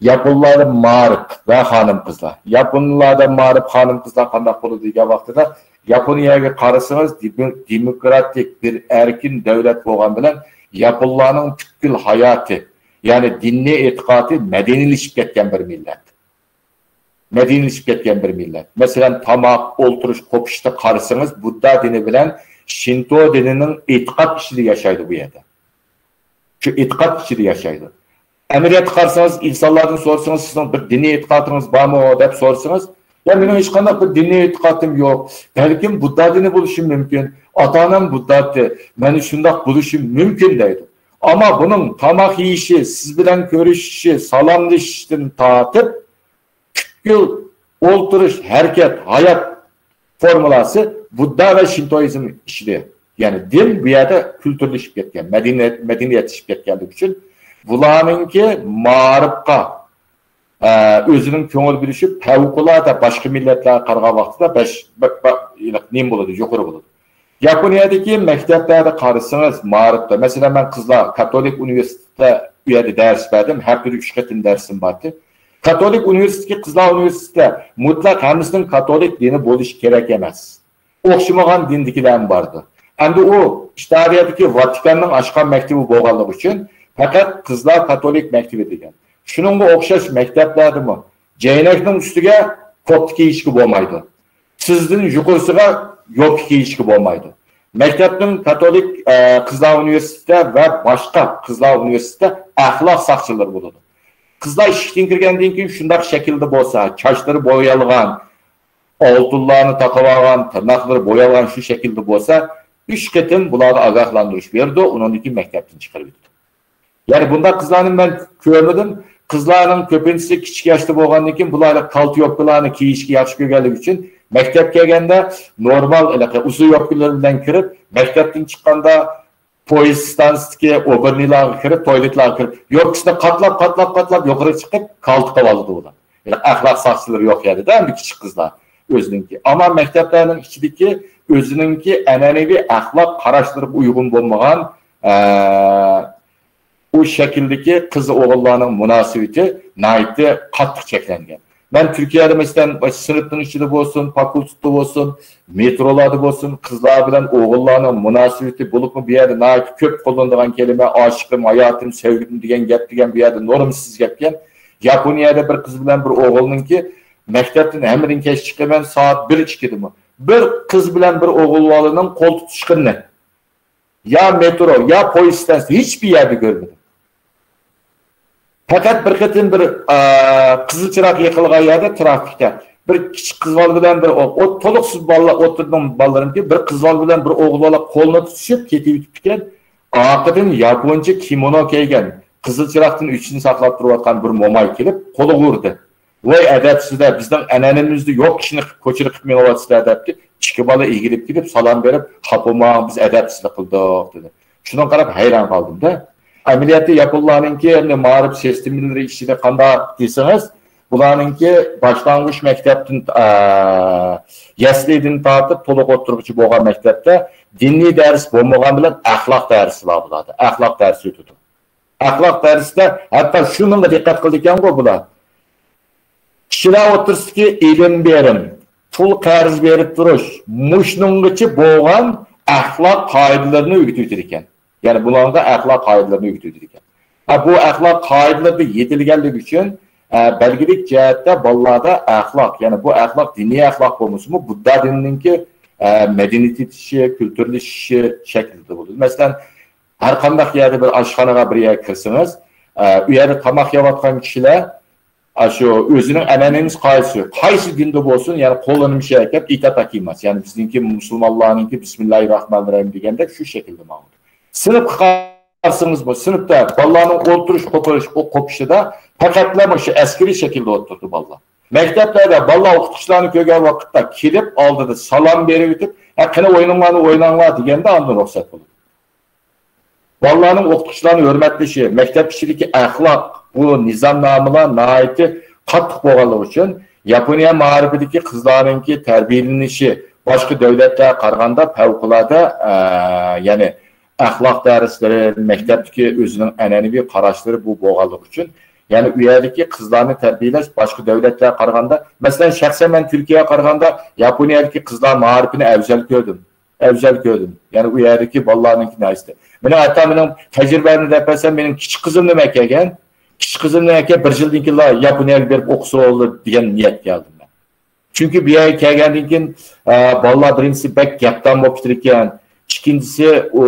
ياپونلاردا مائارىپ ۋە خانىم-قىزلار. ياپونلاردا مائارىپ خانىم-قىزلار قانداق بولىدۇ دېگەن ۋاقتىدا، ياپونىيەگە قارىسىڭىز، دېمو-، دېموكراتىك بىر ئەركىن دۆلەت بولغان بىلەن ياپونلارنىڭ پۈتكۈل ھاياتى، يەنى دىنىي ئېتىقادى مەدەنىيلىشىپ كەتكەن بىر مىللەت. مەدەنىيلىشىپ كەتكەن بىر مىللەت. مەسىلەن، تاماق، ئولتۇرۇش، قوپۇشتا قارىسىڭىز، بۇددا دىنى بىلەن شىنتو دىنىنىڭ ئېتىقاد ئىچىدە ياشايدۇ بۇ يەردە. شۇ ئېتىقاد ئىچىدە ياشايدۇ. ئەمەلىيەتتە قارىسىڭىز، ئىنسانلاردىن سورىسىڭىز، سىزنىڭ بىر دىنىي ئېتىقادىڭىز بارمۇ دەپ سورىسىڭىز، يا مېنىڭ ھېچقانداق بىر دىنىي ئېتىقادىم يوق. بەلكىم بۇددا دىنى بولۇشۇم مۇمكىن. ئاتا-ئانام بۇددا دىنى، مەن شۇنداق بولۇشۇم مۇمكىن دەيدۇ. ئەمما بۇنىڭ تاماق يېيىشى، سىز بىلەن كۆرۈشۈشى، سالاملىشىشتىن تارتىپ، پۈتكۈل ئولتۇرۇش، ھەرىكەت، ھايات فورمۇلاسى بۇددا ۋە شىنتوئىزم ئىچىدە. يەنى دىن بۇ يەردە كۈلتۈرلىشىپ كەتكەن، مەدەنىيەت، مەدەنىيەتلىشىپ كەتكەنلىكى ئۈچۈن بۇلارنىڭكى مائارىپقا، ئە، ئۆزىنىڭ كۆڭۈل بۆلۈشى پەۋقۇلئاددە باشقا مىللەتلەرگە قارىغان ۋاقتىدا بەش، بە-، بە-، نېمە بولىدۇ، يۇقىرى بولىدۇ. ياپونىيەدىكى مەكتەپلەردە قارىسىڭىز، مائارىپتا، مەسىلەن، مەن قىزلار كاتولىك ئۇنىۋېرسىتېتىدا ئۇ يەردە دەرس بەردىم، ھەپتىدە ئۈچ قېتىم دەرسىم بارتى. كاتولىك ئۇنىۋېرسىتېتتىكى قىزلار ئۇنىۋېرسىتېتىدا مۇتلەق ھەممىسىنىڭ كاتولىك دىنى بولۇشى كېرەك ئەمەس. ئوخشىمىغان دىندىكىلەرمۇ بارىدۇ. ئەمدى ئۇ ئىتالىيەدىكى ۋاتىكاننىڭ ئاچقان مەكتىۋى بولغانلىقى ئۈچۈن پەقەت قىزلار كاتولىك مەكتىۋى دېگەن. شۇنىڭغا ئوخشاش مەكتەپلەردىمۇ جەينەكنىڭ ئۈستىگە كوپتا كىيىشكە بولمايدۇ. تىزدىن يۇقىرىسىغا يوپكا كىيىشكە بولمايدۇ. مەكتەپنىڭ كاتولىك، ئە، قىزلار ئۇنىۋېرسىتېتىدا ۋە باشقا قىزلار ئۇنىۋېرسىتېتىدا ئەخلاق ساقچىلىرى بولىدۇ. قىزلار ئىشىكتىن كىرگەندىن كېيىن شۇنداق شەكىلدە بولسا، چاچلىرى بويالغان، ئالتۇنلارنى تاقىۋالغان، تىرناقلىرى بويالغان شۇ شەكىلدە بولسا، ئۈچ قېتىم بۇلارغا ئاگاھلاندۇرۇش بېرىدۇ، ئۇنىڭدىن كېيىن مەكتەپتىن چىقىرىۋېتىدۇ. يەنى بۇنداق قىزلارنى مەن كۆرمىدىم. قىزلارنىڭ كۆپىنچىسى كىچىك ياشتا بولغاندىن كېيىن بۇلار كالتا يوپكىلارنى كىيىشكە ياخشى كۆرگەنلىكى ئۈچۈن مەكتەپكە كەلگەندە نورمال ھېلىقى ئۇزۇن يوپكىلىرى بىلەن كىرىپ، مەكتەپتىن چىققاندا پويىز ستانسىسىدىكى ئوبورنىيلارغا كىرىپ، تويلېتلارغا كىرىپ، يوپكىسىنى قاتلاپ، قاتلاپ، قاتلاپ يۇقىرى چىقىپ، كالتا قىلىۋالىدۇ ئۇلار. ھېلىقى ئەخلاق ساقچىلىرى يوق يەردە-دە، ئەمدى كىچىك قىزلار ئۆزىنىڭكى. ئەمما مەكتەپلەرنىڭ ئىچىدىكى ئۆزىنىڭكى ئەنئەنىۋى ئەخلاق قاراشلىرىغا ئۇيغۇن بولمىغان، ئە، ئۇ شەكىلدىكى قىز-ئوغۇللارنىڭ مۇناسىۋىتى ناھايىتى قاتتىق چەكلەنگەن. مەن تۈركىيەدە، مەسىلەن، سىنىپنىڭ ئىچىدە بولسۇن، فاكۇلتېتتا بولسۇن، مېترولاردا بولسۇن، قىزلار بىلەن ئوغۇللارنىڭ مۇناسىۋىتى، بولۇپمۇ بۇ يەردە ناھايىتى كۆپ قوللىنىدىغان كەلىمە، ئاشىقىم، ھاياتىم، سەۋگىلىم دېگەن گەپ دېگەن بۇ يەردە نورمىسىز گەپكەن. ياپونىيەدە بىر قىز بىلەن بىر ئوغۇلنىڭكى مەكتەپتىن ھەممىدىن كەچ چىقىمەن، سائەت بىر ئىككىدىمۇ. بىر قىز بىلەن بىر ئوغۇل بالىنىڭ قول تۇتۇشقىنىنى يا مېترو، يا پويىز ئىستانسىسى، ھېچبىر يەردە كۆرمىدىم. پەقەت بىر قېتىم بىر، ئا، قىزىل چىراغ يېقىلغان يەردە تىرافىكتا بىر كىچىك قىز بالا بىلەن بىر ئو-، ئو-، تولۇقسىز بالىلار ئولتۇردۇم، بالىلىرىمكى، بىر قىز بالا بىلەن بىر ئوغۇل بالا قولىنى تۇتۇشۇپ كېتىۋېتىپتىكەن. ئارقىدىن ياپونچە كىمونو كىيگەن، قىزىل چىراغدىن ئۆچىنى ساقلاپ تۇرۇۋاتقان بىر موماي كېلىپ قولىغا ئۇردى. ۋاي ئەدەپسىزلەر، بىزنىڭ ئەنئەنىمىزدە يوق ئىشنى قىلىپ، كوچىدا قىلىپ مېڭىۋاتىسىلەر دەپتۇ. ئىككى بالا ئېگىلىپ كېلىپ سالام بېرىپ، خاپا بولماڭ، بىز ئەدەپسىزلىك قىلدۇق دېدى. شۇنىڭغا قاراپ ھەيران قالدىم-دە. ئەمەلىيەتتە ياپونلارنىڭكى ئەمدى مائارىپ سىستېمىلىرى ئىچىدە قانداق دېسىڭىز، بۇلارنىڭكى باشلانغۇچ مەكتەپتىن، ئە، يەسلىدىن تارتىپ تولۇق ئوتتۇرىغىچە بولغان مەكتەپتە دىنىي دەرس بولمىغان بىلەن ئەخلاق دەرسى بار بۇلاردا. ئەخلاق دەرسى ئۆتىدۇ. ئەخلاق دەرسىدە ھەتتا شۇنىڭغا دىققەت قىلىدىكەنغۇ بۇلار. كىشىلەر ئوتتۇرىسىدىكى ئېلىم بېرىم، پۇل قەرز بېرىپ تۇرۇش، مۇشۇنىڭغىچە بولغان ئەخلاق قائىدىلىرىنى ئۆگىتىۋېتىدىكەن. يەنى بۇلارغا ئەخلاق قائىدىلىرىنى ئۆگىتىۋېتىدىكەن. ھە، بۇ ئەخلاق قائىدىلىرىدە يېتىلگەنلىكى ئۈچۈن، ئە، بەلگىلىك جەھەتتە بالىلاردا ئەخلاق، يەنى بۇ ئەخلاق دىنىي ئەخلاق بولمىسىمۇ، بۇددا دىنىنىڭكى، ئە، مەدەنىيەتلىشىشى، كۈلتۈرلىشىشى شەكلىدە بولىدۇ. مەسىلەن، ھەر قانداق يەردە بىر ئاشخانىغا بىر يەرگە كىرسىڭىز، ئە، ئۇ يەردە تاماق يەۋاتقان كىشىلەر، ئاشۇ ئۆزىنىڭ ئەنئەنىمىز قايسى، قايسى دىندە بولسۇن، يەنى قوللىنىمىشى ئەكەپ ئىتاتاكىماس. يەنى بىزنىڭكى مۇسۇلمانلارنىڭكى بىسمىللاھىر راھمانىر راھىم دېگەندەك شۇ شەكىلدە ماڭىدۇ. سىنىپقا قارىسىڭىزمۇ، سىنىپتا بالىلارنىڭ ئولتۇرۇش، قوپۇرۇش، ئو-، قوپۇشىدا پەقەتلا مۇشۇ ئەسكىرىي شەكىلدە ئولتۇرىدۇ بالىلار. مەكتەپلەردە بالىلار ئوقۇتقۇچىلارنى كۆرگەن ۋاقىتتا كېلىپ ئالدىدا سالام بېرىۋېتىپ، ھە، قېنى ئويۇنۇڭلارنى ئويناڭلار دېگەندە ئاندىن رۇخسەت بولىدۇ. بالىلارنىڭ ئوقۇتقۇچىلارنى ھۆرمەتلىشى، مەكتەپ ئىچىدىكى ئەخلاق، بۇ نىزامنامىلار ناھايىتى قاتتىق بولغانلىقى ئۈچۈن، ياپونىيە مائارىپىدىكى قىزلارنىڭكى تەربىيەلىنىشى باشقا دۆلەتلەرگە قارىغاندا پەۋقۇلئاددە، ئە، يەنى ئەخلاق دەرسلىرى، مەكتەپتىكى ئۆزىنىڭ ئەنئەنىۋى قاراشلىرى بۇ بولغانلىقى ئۈچۈن، يەنى ئۇ يەردىكى قىزلارنى تەربىيەلەش باشقا دۆلەتلەرگە قارىغاندا، مەسىلەن، شەخسەن مەن تۈركىيەگە قارىغاندا ياپونىيەدىكى قىزلار مائارىپىنى ئەۋزەل كۆردۈم. ئەۋزەل كۆردۈم. يەنى ئۇ يەردىكى بالىلارنىڭكى نەرسىدە. مېنىڭ ھەتتا مېنىڭ تەجرىبەمنى دەپ بەرسەم، مېنىڭ كىچىك قىزىمنى مەن كەلگەن، كىچىك قىزىمنى مەن كەلگەن بىر يىلدىن كېيىنلا ياپونىيەگە بېرىپ ئوقۇسا بولدى دېگەن نىيەتكە كەلدىم مەن. چۈنكى بۇ يەرگە كەلگەندىن كېيىن، ئە، بالىلار بىرىنچىسى بەك گەپدان بولۇپ كېتىدىكەن. ئىككىنچىسى، ئۇ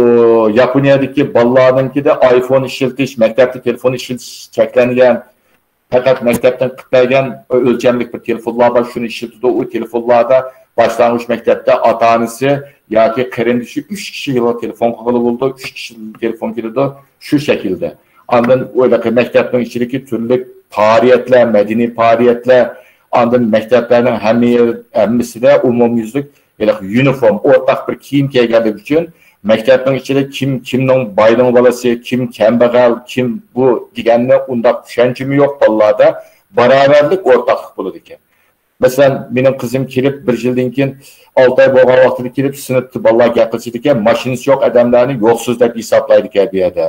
ياپونىيەدىكى بالىلارنىڭكىدە ئايفون ئىشلىتىش، مەكتەپتە تېلېفون ئىشلىتىش چەكلەنگەن. پەقەت مەكتەپتىن قىلىپ بەرگەن ئۆلچەملىك بىر تېلېفونلار بار، شۇنى ئىشلىتىدۇ. ئۇ تېلېفونلاردا باشلانغۇچ مەكتەپتە ئاتا-ئانىسى ياكى قېرىندىشى ئۈچ كىشىگە تېلېفون قىلغىلى بولىدۇ، ئۈچ كىشىدىن تېلېفون كېلىدۇ، شۇ شەكىلدە. ئاندىن ئۇ مەكتەپنىڭ ئىچىدىكى تۈرلۈك پائالىيەتلەر، مەدەنىي پائالىيەتلەر، ئاندىن مەكتەپلەرنىڭ ھەممە يېرى، ھەممىسىدە ئومۇميۈزلۈك ھېلىقى يۇنىفورم، ئورتاق بىر كىيىم كىيگەنلىكى ئۈچۈن، مەكتەپنىڭ ئىچىدە كىم كىمنىڭ باينىڭ بالىسى، كىم كەمبەغەل، كىم بۇ دېگەننى ئۇنداق چۈشەنچىمۇ يوق بالىلاردا. باراۋەرلىك، ئورتاقلىق بولىدىكەن. مەسىلەن، مېنىڭ قىزىم كېلىپ، بىر يىلدىن كېيىن، ئالتە ئاي بولغان ۋاقتىدا كېلىپ، سىنىپتا بالىلار گەپ قىلىشىدىكەن، ماشىنىسى يوق ئادەملەرنى يوقسۇز دەپ ھېسابلايدىكەن بۇ يەردە.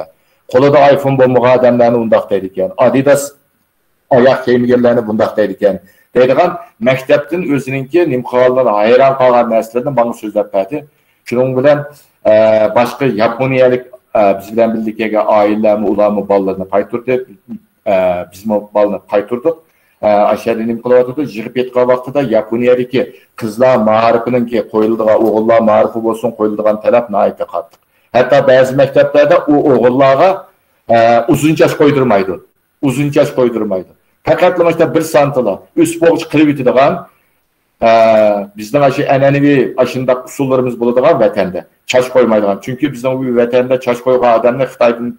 قولىدا ئايفون بولمىغان ئادەملەرنى ئۇنداق دەيدىكەن. ئادىداس ئاياغ كىيمىگەنلەرنى بۇنداق دەيدىكەن. دەيدىغان مەكتەپتىن ئۆزىنىڭكى نېمە قىلغانلىرىنى، ھەيران قالغان نەرسىلىرىنى ماڭا سۆزلەپ بەردى. شۇنىڭ بىلەن، ئە، باشقا ياپونىيەلىك، ئە، بىز بىلەن بىللە كەلگەن ئائىلىلەرمۇ، ئۇلارمۇ بالىلىرىنى قايتۇردى. ئە، بىزمۇ بالىنى قايتۇردۇق. ئە، ئاشەدە نېمە قىلىۋاتىدۇ؟ يىغىپ ئېيتقان ۋاقتىدا ياپونىيەدىكى قىزلار مائارىپىنىڭكى قويۇلىدىغان، ئوغۇللار مائارىپى بولسۇن، قويۇلىدىغان تەلەپ ناھايىتى قاتتىق. ھەتتا بەزى مەكتەپلەردە ئۇ ئوغۇللارغا، ئە، ئۇزۇن چاچ قويدۇرمايدۇ. ئۇزۇن چاچ قويدۇرمايدۇ. پەقەتلا مۇشۇنداق بىر سانتىلا ئۆسۈپ بولغۇچە قىلىۋېتىدىغان، ئە، بىزنىڭ ئاشۇ ئەنئەنىۋى ئاشۇنداق ئۇسۇللىرىمىز بولىدىغان ۋەتەندە چاچ قويمايدىغان. چۈنكى بىزنىڭ ۋەتەندە چاچ قويغان ئادەمنى خىتايدىن،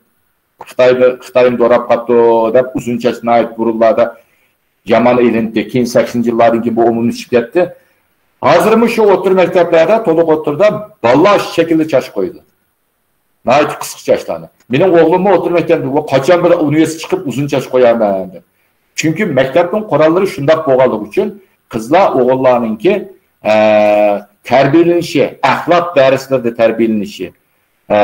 خىتايدا، خىتاينى دوراپ قاپتۇ دەپ ئۇزۇن چاچ ناھايىتى بۇرۇنلاردا يامان ئېلىندى. كېيىن سەكسىنىنچى يىللاردىن كېيىن بۇ ئومۇملىشىپ كەتتى. ھازىرمۇ شۇ ئوتتۇرا مەكتەپلەردە، تولۇق ئوتتۇرىدا بالىلار شۇ شەكىلدە چاچ قويىدۇ. ناھايىتى قىسقا چاچلارنى. مېنىڭ ئوغلۇممۇ ئوتتۇرا مەكتەپتە، «ۋە قاچان بىر ئۇنىۋېرسىتېت چىقىپ ئۇزۇن چاچ قويارمەن؟» دەپ. چۈنكى مەكتەپنىڭ قوراللىرى شۇنداق بولغانلىقى ئۈچۈن قىزلار ئوغۇللارنىڭكى، ئە، تەربىيەلىنىشى، ئەخلاق دەرسلىرىدە تەربىيەلىنىشى، ئە،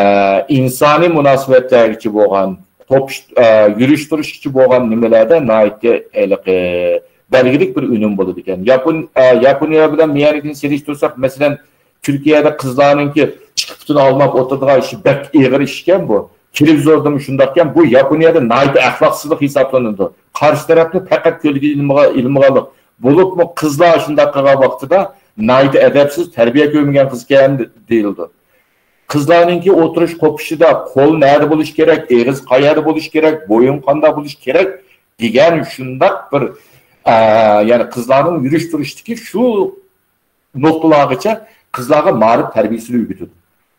ئىنسانىي مۇناسىۋەتلەرگىچە بولغان، توپۇش-، ئە، يۈرۈش-تۇرۇشقىچە بولغان نېمىلەردە ناھايىتى ھېلىقى بەلگىلىك بىر ئۈنۈم بولىدىكەن. ياپون-، ئە، ياپونىيە بىلەن ميەنمىنى سېلىشتۇرساق، مەسىلەن، تۈركىيەدە قىزلارنىڭكى چىقىپ پۇتىنى ئالماپ ئولتۇرىدىغان ئىشى بەك ئېغىر ئىشكەن بۇ. تېلېۋىزوردىمۇ شۇنداقكەن، بۇ ياپونىيەدە ناھايىتى ئەخلاقسىزلىق ھېسابلىنىدۇ. قارشى تەرەپنى پەقەت كۆلگە ئىلمىغا-، ئىلمىغانلىق. بولۇپمۇ قىزلار شۇنداق قىلغان ۋاقتىدا ناھايىتى ئەدەپسىز، تەربىيە كۆرمىگەن قىزكەن دېيىلىدۇ. قىزلارنىڭكى ئولتۇرۇش قوپۇشىدا قول نەدە بولۇش كېرەك، ئېغىز قايەردە بولۇش كېرەك، بويۇن قانداق بولۇش كېرەك دېگەن شۇنداق بىر، ئە، يەنى قىزلارنىڭ يۈرۈش تۇرۇشتىكى شۇ نۇقتىلارغىچە قىزلارغا مائارىپ تەربىيەسىنى ئۆگىتىدۇ.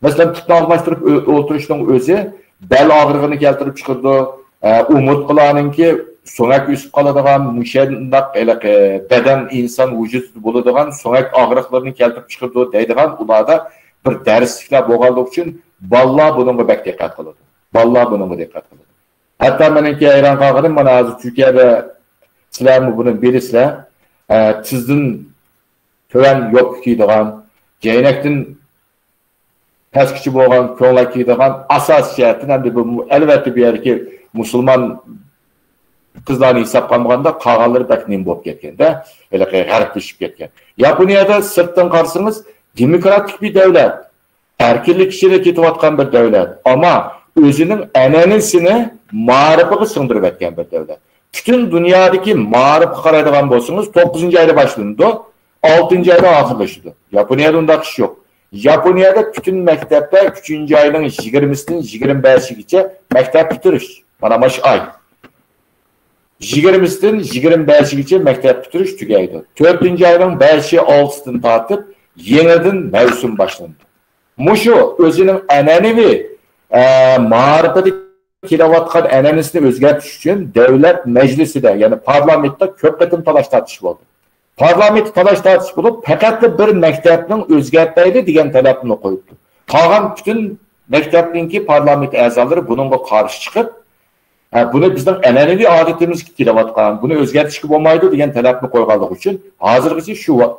مەسىلەن، پۇتنى ئالماشتۇرۇپ ئۆ-، ئولتۇرۇشنىڭ ئۆزى بەل ئاغرىقىنى كەلتۈرۈپ چىقىرىدۇ. ئە، ئومۇرتقىلارنىڭكى سۆڭەك ئۆسۈپ قالىدىغان، مۇشۇنداق ھېلىقى بەدەن، ئىنسان ۋۇجۇدىدا بولىدىغان سۆڭەك ئاغرىقلىرىنى كەلتۈرۈپ چىقىرىدۇ دەيدىغان ئۇلاردا بىر دەرسلىكلەر بولغانلىقى ئۈچۈن بالىلار بۇنىڭغا بەك دىققەت قىلىدۇ. بالىلار بۇنىڭغا دىققەت قىلىدۇ. ھەتتا مېنىڭكى ھەيران قالغىنىم، مانا ھازىر تۈركىيەدە سىلەرمۇ بۇنى بىلىسىلەر، ئە، تىزدىن تۆۋەن يوپكا كىيىدىغان، جەينەكتىن پەسكىچە بولغان كۆڭلەك كىيىدىغان ئاساسىي جەھەتتىن، ئەمدى بۇ، ئەلۋەتتە، بۇ يەردىكى مۇسۇلمان قىزلارنى ھېسابقا ئالمىغاندا، قالغانلىرى بەك نېمە بولۇپ كەتكەندە، ھېلىقى غەربلىشىپ كەتكەن. ياپونىيەدە سىرتتىن قارىسىڭىز، دېموكراتىك بىر دەۋلەت، ئەركىنلىك ئىچىدە كېتىۋاتقان بىر دەۋلەت، ئەمما ئۆزىنىڭ ئەنئەنىسىنى مائارىپىغا سىڭدۈرۈۋەتكەن بىر دەۋلەت. پۈتۈن دۇنيادىكى مائارىپقا قارايدىغان بولسىڭىز، توققۇزىنچى ئايدا باشلىنىدۇ، ئالتىنچى ئايدا ئاخىرلىشىدۇ. ياپونىيەدە ئۇنداق ئىش يوق. ياپونىيەدە پۈتۈن مەكتەپتە ئۈچىنچى ئاينىڭ يىگىرمىسىدىن يىگىرمە بەشىگىچە مەكتەپ پۈتتۈرۈش. مانا، مانا شۇ ئاي. يىگىرمىسىدىن يىگىرمە بەشىگىچە مەكتەپ پۈتتۈرۈش تۈگەيدۇ. تۆتىنچى ئاينىڭ بەشى، ئالتىسىدىن تارتىپ يېڭىدىن مەۋسۇم باشلىنىدۇ. مۇشۇ ئۆزىنىڭ ئەنئەنىۋى، ئە، مائارىپىدا كېلىۋاتقان ئەنئەنىسىنى ئۆزگەرتىش ئۈچۈن دۆلەت مەجلىسىدە، يەنى پارلامېنتتا كۆپ قېتىم تالاش-تارتىش بولدى. پارلامېنتتا تالاش-تارتىش بولۇپ، پەقەتلا بىر مەكتەپنىڭ ئۆزگەرتەيلى دېگەن تەلەپنى قويۇپتۇ. قالغان پۈتۈن مەكتەپنىڭكى پارلامېنت ئەزالىرى بۇنىڭغا قارشى چىقىپ، ھە، بۇنى بىزنىڭ ئەنئەنىۋى ئادىتىمىزگە كېلىۋاتقان، بۇنى ئۆزگەرتىشكە بولمايدۇ دېگەن تەلەپنى قويغانلىقى ئۈچۈن ھازىرغىچە شۇ ۋا-،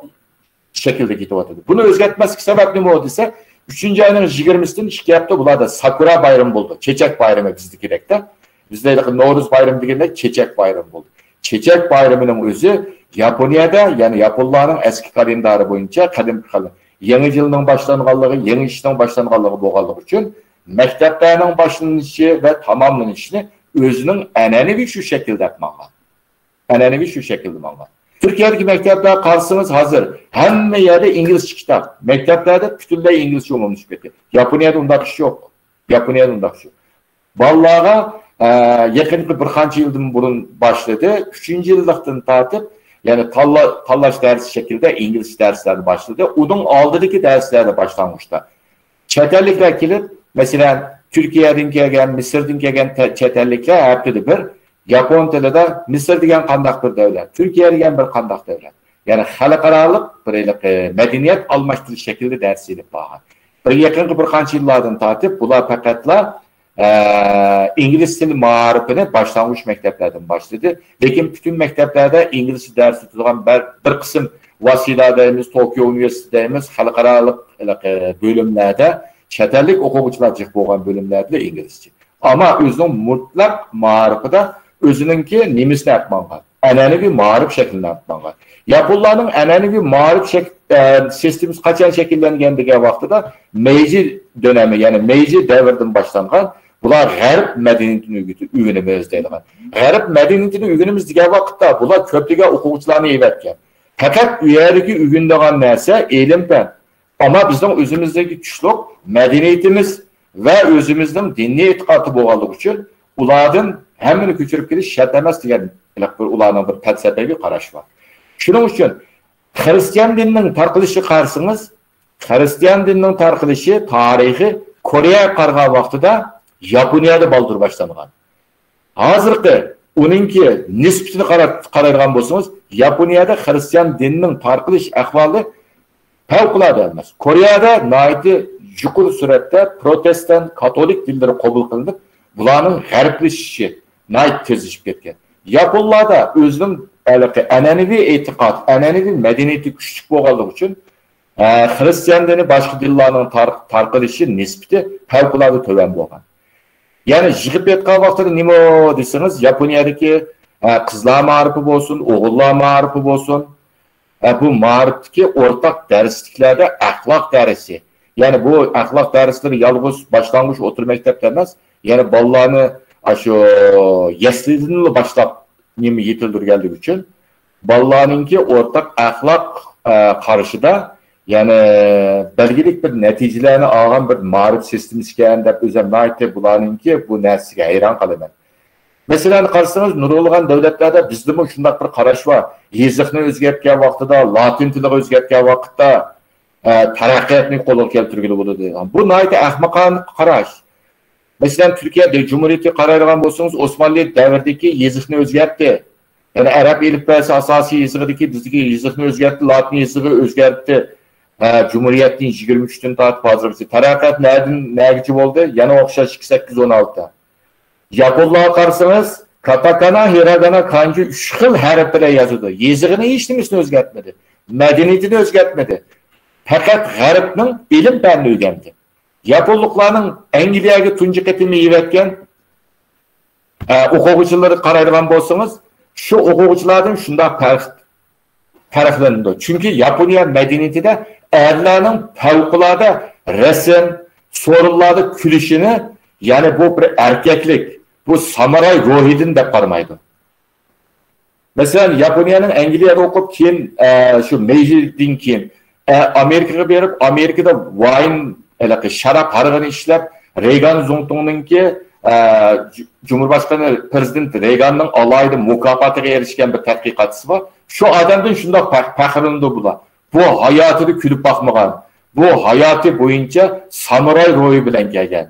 شەكىلدە كېتىۋاتىدۇ. بۇنى ئۆزگەرتمەسلىك سەۋەب نېمە دېسە، ئۈچىنچى ئاينىڭ يىگىرمىسىدىن ئىككى ھەپتە بۇلاردا ساكۇرا بايرىمى بولىدۇ. چېچەك بايرىمى بىزدىكىدەكتە. بىزدە ھېلىقى نورۇز بايرىمى دېگەندەك چېچەك بايرىمى بولدى. چېچەك بايرىمىنىڭ ئۆزى ياپونىيەدە، يەنى ياپونلارنىڭ ئەسكى كالېندارى بويىچە قەدىمكى قال-، يېڭى يىلنىڭ باشلانغانلىقى، يېڭى ئىشنىڭ باشلانغانلىقى بولغانلىقى ئۈچۈن مەكتەپلەرنىڭ باشلىنىشى ۋە تاماملىنىشىنى ئۆزىنىڭ ئەنئەنىۋى شۇ شەكىلدە ماڭغان. ئەنئەنىۋى شۇ شەكىلدە ماڭغان. تۈركىيەدىكى مەكتەپلەرگە قارىسىڭىز، ھازىر ھەممە يەردە ئىنگلىزچە كىتاب. مەكتەپلەردە پۈتۈنلەي ئىنگلىزچە ئومۇملىشىپ كەتكەن. ياپونىيەدە ئۇنداق ئىش يوق. ياپونىيەدە ئۇنداق ئىش يوق. بالىلارغا، ئە، يېقىنقى بىر قانچە يىلدىن بۇرۇن باشلىدى. ئۈچىنچى يىللىقتىن تارتىپ، يەنى تاللا-، تاللاش دەرسى شەكلىدە ئىنگلىزچە دەرسلەرنى باشلىدى. ئۇنىڭ ئالدىدىكى دەرسلەردە باشلانغۇچتا چەت ئەللىكلەر كېلىپ، مەسىلەن، تۈركىيەدىن كەلگەن، مىسىردىن كەلگەن تە-، چەت ئەللىكلەر ھەپتىدە بىر ياپون تىلىدا مىسىر دېگەن قانداق بىر دۆلەت، تۈركىيە دېگەن بىر قانداق دۆلەت، يەنى خەلقئارالىق بىر ھېلىقى مەدەنىيەت ئالماشتۇرۇش شەكلىدە دەرس ئېلىپ بارغان. بىر يېقىنقى بىر قانچە يىللاردىن تارتىپ بۇلار پەقەتلا ئە، ئىنگلىز تىل مائارىپىنى باشلانغۇچ مەكتەپلەردىن باشلىدى. لېكىن پۈتۈن مەكتەپلەردە ئىنگلىزچە دەرس ئۆتىدىغان بىر، بىر قىسىم ۋاسىدا دەيمىز، توكيو ئۇنىۋېرسىتېتى دەيمىز، خەلقئارالىق، ئە، بۆلۈملەردە چەت ئەللىك ئوقۇغۇچىلار جىق بولغان بۆلۈملەردىلا ئىنگلىزچە. ئەمما ئۆزىنىڭ مۇتلەق مائارىپىدا ئۆزىنىڭكى نېمىسىنى ئەپ ماڭغان. ئەنئەنىۋى مائارىپ شەكلىنىپ ماڭغان. ياپونلارنىڭ ئەنئەنىۋى مائارىپ شەك-، ئە، سىستېمىسى قاچان شەكىللەنگەن دېگەن ۋاقتىدا مېيجى دۆنىمى، يەنى مېيجى دەۋرىدىن باشلانغان، بۇلار غەرب مەدەنىيىتىنى ئۆگىتىپ، ئۆگىنىمىز دەيدىغان. غەرب مەدەنىيىتىنى ئۆگىنىمىز دېگەن ۋاقىتتا بۇلار كۆپلىگەن ئوقۇغۇچىلارنى ئەۋەتكەن. پەقەت ئۇ يەردىكى ئۆگىنىدىغان نەرسە ئىلىم-پەن. ئەمما بىزنىڭ ئۆزىمىزدىكى كۈچلۈك مەدەنىيىتىمىز ۋە ئۆزىمىزنىڭ دىنىي ئېتىقادى بولغانلىقى ئۈچۈن ئۇلاردىن ھەممىنى كۆچۈرۈپ كېلىش شەرت ئەمەس دېگەن بىر ئۇلارنىڭ بىر پەلسەپىۋى قاراش بار. شۇنىڭ ئۈچۈن خىرىستىيان دىنىنىڭ تارقىلىشىغا قارىسىڭىز، خىرىستىيان دىنىنىڭ تارقىلىشى تارىخى كورېيەگە قارىغان ۋاقتىدا ياپونىيەدە بالدۇر باشلانغان. ھازىرقى ئۇنىڭكى نىسبىتىنى قارا-، قارايدىغان بولسىڭىز، ياپونىيەدە خىرىستىيان دىنىنىڭ تارقىلىش ئەھۋالى پەۋقۇلئاددە ئەمەس. كورېيەدە ناھايىتى يۇقىرى سۈرئەتتە پروتېستان، كاتولىك دىنلىرى قوبۇل قىلىنىپ، بۇلارنىڭ غەربلىشىشى ناھايىتى تېزلىشىپ كەتكەن. ياپونلاردا ئۆزىنىڭ ھېلىقى ئەنئەنىۋى ئېتىقاد، ئەنئەنىۋى مەدەنىيىتى كۈچلۈك بولغانلىقى ئۈچۈن، ئە، خىرىستىيان دىنى باشقا دىنلارنىڭ تار-، تارقىلىشى نىسبىتى پەۋقۇلئاددە تۆۋەن بولغان. يەنى يىغىپ ئېيتقان ۋاقتىدا نېمە دېسىڭىز، ياپونىيەدىكى، ھە، قىزلار مائارىپى بولسۇن، ئوغۇللار مائارىپى بولسۇن، ھە، بۇ مائارىپتىكى ئورتاق دەرسلىكلەردە ئەخلاق دەرسى. يەنى بۇ ئەخلاق دەرسلىرى يالغۇز باشلانغۇچ ئوتتۇرا مەكتەپتە ئەمەس، يەنى بالىلارنى ئاشۇ يەسلىدىنلا باشلاپ نېمە يېتىلدۈرگەنلىكى ئۈچۈن بالىلارنىڭكى ئورتاق ئەخلاق، ئە، قارىشىدا، يەنى بەلگىلىك بىر نەتىجىلەرنى ئالغان بىر مائارىپ سىستېمىسى ئىكەن دەپ ئۆزۈم ناھايىتى بۇلارنىڭكى بۇ نەرسىگە ھەيران قالىمەن. مەسىلەن، قارىسىڭىز، نۇرغۇنلىغان دۆلەتلەردە بىزدىمۇ شۇنداق بىر قاراش بار. يېزىقنى ئۆزگەرتكەن ۋاقتىدا، لاتىن تىلىغا ئۆزگەرتكەن ۋاقىتتا، ئە، تەرەققىياتنى قولغا كەلتۈرگىلى بولىدۇ. بۇ ناھايىتى ئەخمىقانە قاراش. مەسىلەن، تۈركىيە دە-، جۇمھۇرىيىتىگە قارايدىغان بولسىڭىز، ئوسمانلى دەۋرىدىكى يېزىقنى ئۆزگەرتتى. يەنى ئەرەب ئېلىپبەسى ئاساسىي يېزىقىدىكى بىزدىكى يېزىقنى ئۆزگەرتتى، لاتىن يېزىقىغا ئۆزگەرتتى. ھە، جۇمھۇرىيەتتىن يىگىرمە ئۈچتىن تارتىپ ھازىرغىچە. تەرەققىيات نەدىن نەگىچە بولدى؟ يەنە ئوخشاش ئىككى سەككىز ئون ئالتە. ياپونلارغا قارىسىڭىز، كاتاكانا، ھىراگانا، كانجى ئۈچ خىل ھەرپ بىلەن يازىدۇ. يېزىقىنى ھېچ نېمىسىنى ئۆزگەرتمىدى. مەدەنىيىتىنى ئۆزگەرتمىدى. پەقەت غەربنىڭ ئىلىم پەنىنى ئۆگەندى. ياپونلۇقلارنىڭ ئەنگلىيەگە تۇنجى قېتىم مېڭىۋەتكەن، ئە، ئوقۇغۇچىلىرىغا قارايدىغان بولسىڭىز، شۇ ئوقۇغۇچىلاردىن شۇنداق پەرق-، پەرقلىنىدۇ. چۈنكى ياپونىيە مەدەنىيىتىدە ئەرلەرنىڭ پەۋقۇلئاددە رەسىم، سورۇنلاردا كۈلۈشىنى، يەنى بۇ بىر ئەركەكلىك، بۇ سامۇراي روھىدىن دەپ قارىمايدۇ. مەسىلەن، ياپونىيەنىڭ ئەنگلىيەدە ئوقۇپ، كېيىن، ئە، شۇ مېيجىدىن كېيىن، ئە، ئامېرىكىغا بېرىپ، ئامېرىكىدا ۋاين، ھېلىقى شاراب ھارىغىنى ئىشلەپ، رېيگان زۇڭتۇڭنىڭكى، ئە، جۇ-، جۇمھۇرباشقانى پىرېزىدېنت رېيگاننىڭ ئالاھىدە مۇكاپاتىغا ئېرىشكەن بىر تەتقىقاتچىسى بار. شۇ ئادەمدىن شۇنداق پەخ-، پەخىرلىنىدۇ بۇلار. بۇ ھاياتىدا كۈلۈپ باقمىغان، بۇ ھاياتى بويىچە سامۇراي روھى بىلەن كەلگەن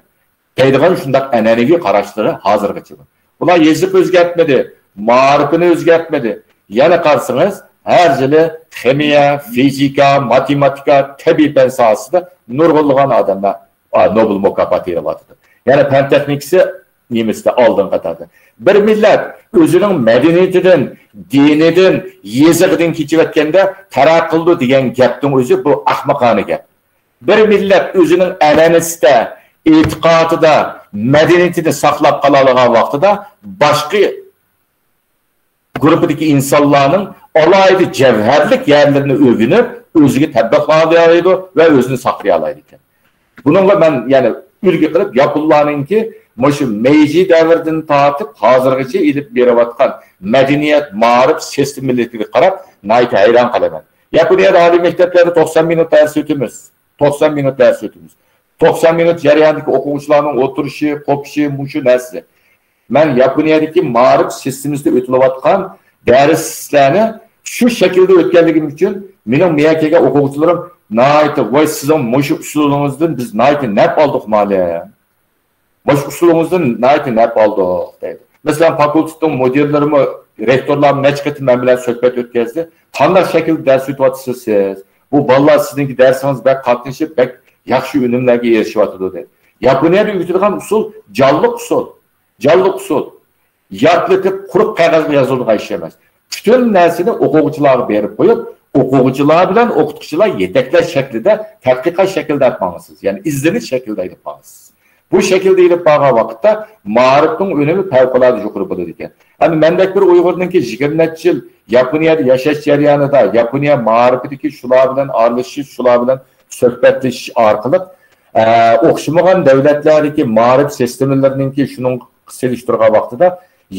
دەيدىغان شۇنداق ئەنئەنىۋى قاراشلىرى ھازىرغىچە بار. بۇلار يېزىق ئۆزگەرتمىدى، مائارىپىنى ئۆزگەرتمىدى. يەنە قارىسىڭىز، ھەر يىلى خىمىيە، فىزىكا، ماتېماتىكا، تەبىئىي پەن ساھەسىدە نۇرغۇنلىغان ئادەملەر، ئا، نوبېل مۇكاپاتى ئېلىۋاتىدۇ. يەنى پەن تېخنىكىسى نېمىسىدە ئالدىنقى قاتاردا. بىر مىللەت ئۆزىنىڭ مەدەنىيىتىدىن، دىنىدىن، يېزىقىدىن كېچىۋەتكەندە تەرەققىي قىلىدۇ دېگەن گەپنىڭ ئۆزى بۇ ئەخمىقانە گەپ. بىر مىللەت ئۆزىنىڭ ئەنئەنىسىدە، ئېتىقادىدا، مەدەنىيىتىنى ساقلاپ قالالىغان ۋاقتىدا باشقا گۇرۇپپىدىكى ئىنسانلارنىڭ ئالاھىدە جەۋھەرلىك يەرلىرىنى ئۆگىنىپ، ئۆزىگە تەبىقلايالايدۇ ۋە ئۆزىنى ساقلىيالايدىكەن. بۇنىڭغا مەن يەنە ئۈلگە قىلىپ، ياپونلارنىڭكى مۇشۇ مېيجى دەۋرىدىن تارتىپ ھازىرغىچە ئېلىپ بېرىۋاتقان مەدەنىيەت، مائارىپ سىستېمىلىرىگە قاراپ ناھايىتى ھەيران قالىمەن. ياپونىيەدە ئالىي مەكتەپلەردە توقسان مىنۇت دەرس ئۆتىمىز. توقسان مىنۇت دەرس ئۆتىمىز. توقسان مىنۇت جەريانىدىكى ئوقۇغۇچىلارنىڭ ئولتۇرۇشى، قوپۇشى، مۇشۇ نەرسە. مەن ياپونىيەدىكى مائارىپ سىستېمىسىدا ئۆتۈلۈۋاتقان دەرسلەرنى شۇ شەكىلدە ئۆتكەنلىكىم ئۈچۈن مېنىڭ مېيەگە كەلگەن ئوقۇغۇچىلىرىم ناھايىتى، ۋاي، سىزنىڭ مۇشۇ ئۇسۇلىڭىزدىن بىز ناھايىتى نەپ ئالدۇق مۇئەللىم. مۇشۇ ئۇسۇلىڭىزدىن ناھايىتى نەپ ئالدۇق دەيدۇ. مەسىلەن، فاكۇلتېتنىڭ مۇدىرلىرىمۇ، رېكتورلارمۇ نەچچە قېتىم مەن بىلەن سۆھبەت ئۆتكەزدى. قانداق شەكىلدە دەرس ئۆتۈۋاتىسىز سىز؟ بۇ بالىلار سىزنىڭكى دەرسىڭىزگە بەك قاتنىشىپ، بەك ياخشى ئۈنۈملەرگە ئېرىشىۋاتىدۇ دەيدۇ. ياپونىيەدە ئۆگىتىدىغان ئۇسۇل جانلىق ئۇسۇل. جانلىق ئۇسۇل. ياتلىتىپ، قۇرۇق قەغەزگە يازىدىغان ئىش ئەمەس. پۈتۈن نەرسىنى ئوقۇغۇچىلارغا بېرىپ قويۇپ، ئوقۇغۇچىلار بىلەن ئوقۇتقۇچىلار يېتەكلەش شەكلىدە، تەتقىقات شەكلىدە ئېلىپ ماڭىسىز. يەنى ئىزدىنىش شەكلىدە ئېلىپ ماڭىسىز. بۇ شەكىلدە ئېلىپ بارغان ۋاقىتتا مائارىپنىڭ ئۈنۈمى پەۋقۇلئاددە يۇقىرى بولىدىكەن. ئەمدى مەندەك بىر ئۇيغۇرنىڭكى يىگىرمە نەچچە يىل ياپونىيەدە ياشاش جەريانىدا، ياپونىيە مائارىپىدىكى شۇلار بىلەن ئارىلىشىش، شۇلار بىلەن سۆھبەتلىشىش ئارقىلىق، ئە، ئوخشىمىغان دۆلەتلەردىكى مائارىپ سىستېمىلىرىنىڭكى شۇنىڭغا سېلىشتۇرغان ۋاقتىدا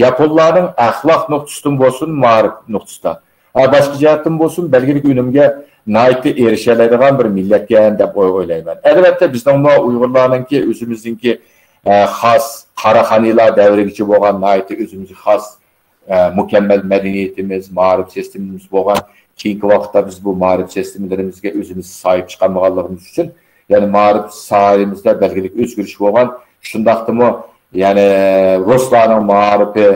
ياپونلارنىڭ ئەخلاق نۇقتىسىدىن بولسۇن، مائارىپ نۇقتىسىدا، ھە، باشقا جەھەتتىن بولسۇن، بەلگىلىك ئۈنۈمگە ناھايىتى ئېرىشەلەيدىغان بىر مىللەتكەن دەپ ئوي-، ئويلايمەن. ئەلۋەتتە، بىزنىڭمۇ ئۇيغۇرلارنىڭكى، ئۆزىمىزنىڭكى، ئە، خاس قاراخانىيلار دەۋرىگىچە بولغان ناھايىتى ئۆزىمىزگە خاس، ئە، مۇكەممەل مەدەنىيىتىمىز، مائارىپ سىستېمىمىز بولغان. كېيىنكى ۋاقىتتا بىز بۇ مائارىپ سىستېمىلىرىمىزگە ئۆزىمىز ساھىب چىقالمىغانلىقىمىز ئۈچۈن، يەنى مائارىپ ساھەمىزدە بەلگىلىك ئۆزگىرىش بولغان. شۇنداقتىمۇ، يەنى رۇسلارنىڭ مائارىپى،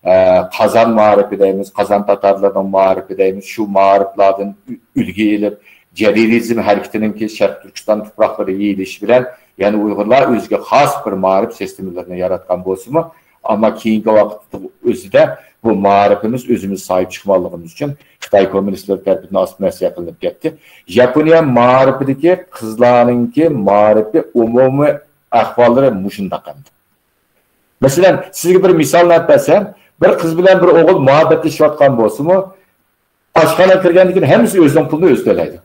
ئە، قازان مائارىپى دەيمىز، قازان تاتارلىرىنىڭ مائارىپى دەيمىز، شۇ مائارىپلاردىن ئۈ-، ئۈلگە ئېلىپ، جەدىدىزم ھەرىكىتىنىڭكى شەرقىي تۈركىستان تۇپراقلىرىغا يېيىلىشى بىلەن، يەنى ئۇيغۇرلار ئۆزىگە خاس بىر مائارىپ سىستېمىلىرىنى ياراتقان بولسىمۇ، ئەمما كېيىنكى ۋاقىت ئۆزىدە بۇ مائارىپىمىز ئۆزىمىز ساھىب چىقمىغانلىقىمىز ئۈچۈن خىتاي كوممۇنىستلىرى تەرىپىدىن ئاسسىمىلياتسىيە قىلىنىپ كەتتى. ياپونىيە مائارىپىدىكى قىزلارنىڭكى مائارىپى ئومۇمىي ئەھۋاللىرى مۇشۇنداق ئەمدى. مەسىلەن، سىزگە بىر مىسال ئېلىپ بەرسەم، بىر قىز بىلەن بىر ئوغۇل مۇھەببەتلىشىۋاتقان بولسىمۇ، ئاشخانىغا كىرگەندىن كېيىن ھەممىسى ئۆزىنىڭ پۇلىنى ئۆزى تۆلەيدۇ.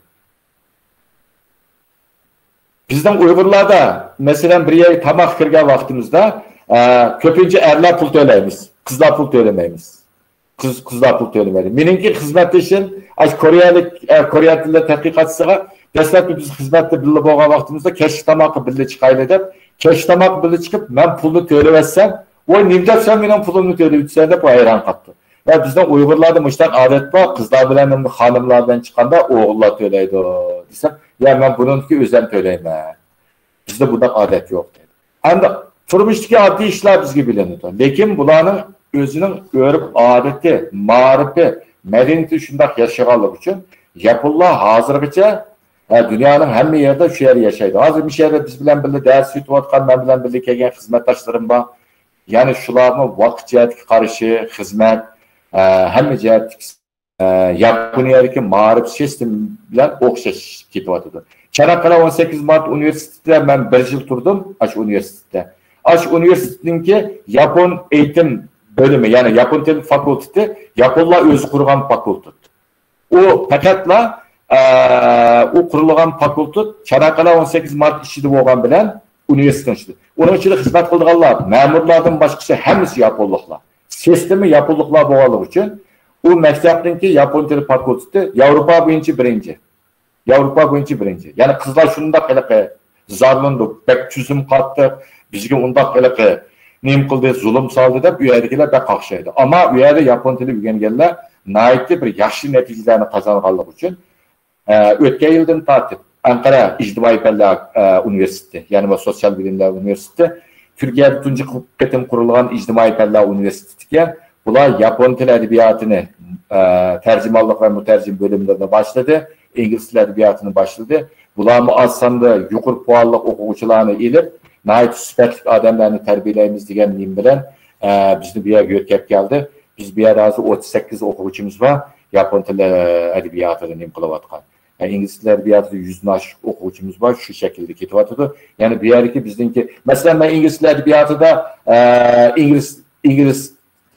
بىزنىڭ ئۇيغۇرلاردا، مەسىلەن، بىر يەرگە تاماققا كىرگەن ۋاقتىمىزدا، ئە، كۆپىنچە ئەرلەر پۇل تۆلەيمىز، قىزلار پۇل تۆلىمەيمىز. قىز، قىزلار پۇل تۆلىمەيدۇ. مېنىڭكى خىزمەتدىشىم، ئاشۇ كورېيەلىك، ئە، كورېيە تىلى تەتقىقاتچىسىغا، دەسلەپتە بىز خىزمەتتە بىللە بولغان ۋاقتىمىزدا كەچلىك تاماققا بىللە چىقايلى دەپ، كەچلىك تاماققا بىللە چىقىپ، مەن پۇلنى تۆلىۋەتسەم، ۋاي، نېمە دەپ سەن مېنىڭ پۇلۇمنى تۆلىۋېتىسەن دەپ، ئۇ ھەيران قاپتۇ. ۋە بىزنىڭ ئۇيغۇرلاردا مۇشۇنداق ئادەت بار، قىزلار بىلەن، خانىملار بىلەن چىققاندا ئوغۇللار تۆلەيدۇ دېسەم، يا، مەن بۇنىڭدىكى ئۆزۈم تۆلەيمەن. بىزدە بۇنداق ئادەت يوق دەيدۇ. ئەمدى تۇرمۇشتىكى ئاددىي ئىشلار بىزگە بىلىنىدۇ. لېكىن بۇلارنىڭ ئۆزىنىڭ ئۆرپ-ئادىتى، مائارىپى، مەدەنىيىتى شۇنداق ياشىغانلىقى ئۈچۈن ياپونلار ھازىرغىچە، ھە، دۇنيانىڭ ھەممە يېرىدە شۇ يەردە ياشايدۇ. ھازىر مۇشۇ يەردە بىز بىلەن بىللە دەرس ئۆتۈۋاتقان، مەن بىلەن بىللە كەلگەن خىزمەتداشلىرىم بار. يەنى شۇلارمۇ ۋاقىت جەھەتتىكى قارىشى، خىزمەت، ھە، ھەممە جەھەتتىكى ئە، ياپونىيەدىكى مائارىپ سىستېما بىلەن ئوخشاش كېتىۋاتىدۇ. چاناققالە ئون سەككىز مارت ئۇنىۋېرسىتېتىدا مەن بىر يىل تۇردۇم، ئاشۇ ئۇنىۋېرسىتېتتا. ئاشۇ ئۇنىۋېرسىتېتنىڭكى ياپون ئېيتىم بۆلۈمى، يەنى ياپون تىلى فاكۇلتېتى، ياپونلار ئۆزى قۇرغان فاكۇلتېت. ئۇ پەقەتلا، ئە، ئۇ قۇرۇلغان فاكۇلتېت چاناققالە ئون سەككىز مارت ئىچىدە بولغان بىلەن ئۇنىۋېرسىتېتنىڭ ئىچىدە. ئۇنىڭ ئىچىدە خىزمەت قىلىدىغانلار، مەمۇرلاردىن باشقىسى ھەممىسى ياپونلۇقلار. سىستېما ياپونلۇقلار بولغانلىقى ئۈچۈن ئۇ مەكتەپنىڭكى ياپون تىلى فاكۇلتېتى ياۋروپا بويىچە بىرىنچى. ياۋروپا بويىچە بىرىنچى. يەنى قىزلار شۇنداق ھېلىقى زارلىنىدۇ، بەك تۈزۈم قاتتىق، بىزگە ئۇنداق ھېلىقى نېمە قىلدى، زۇلۇم سالدى دەپ ئۇ يەردىكىلەر بەك قاقشايدۇ. ئەمما ئۇ يەردە ياپون تىلى ئۆگەنگەنلەر ناھايىتى بىر ياخشى نەتىجىلەرنى قازانغانلىقى ئۈچۈن، ئە، ئۆتكەن يىلدىن تارتىپ ئەنقەرە ئىجتىمائىي پەنلەر، ئە، ئۇنىۋېرسىتېتى، يەنى بۇ سوتسىيال بىلىملەر ئۇنىۋېرسىتېتى تۈركىيەدە تۇنجى قېتىم قۇرۇلغان ئىجتىمائىي پەنلەر ئۇنىۋېرسىتېتىكەن. بۇلار ياپون تىل ئەدەبىياتىنى، ئە، تەرجىمانلىق ۋە مۇتەرجىم بۆلۈملىرىنى باشلىدى، ئىنگلىز تىل ئەدەبىياتىنى باشلىدى. بۇلارمۇ ئاز ساندا يۇقىرى پوئاللىق ئوقۇغۇچىلارنى ئېلىپ، ناھايىتى سۈپەتلىك ئادەملەرنى تەربىيەلەيمىز دېگەن نېمە بىلەن، ئە، بىزنى بۇ يەرگە يۆتكەپ كەلدى. بىز بۇ يەردە ھازىر ئوتتۇز سەككىز ئوقۇغۇچىمىز بار، ياپون تىلى ئەدەبىياتىدا نېمە قىلىۋاتقان. ئە، ئىنگلىز تىلى ئەدەبىياتىدا يۈزدىن ئاشۇق ئوقۇغۇچىمىز بار، شۇ شەكىلدە كېتىۋاتىدۇ. يەنى بۇ يەردىكى بىزنىڭكى، مەسىلەن، مەن ئىنگلىز تىلى ئەدەبىياتىدا، ئە، ئىنگلىز، ئىنگلىز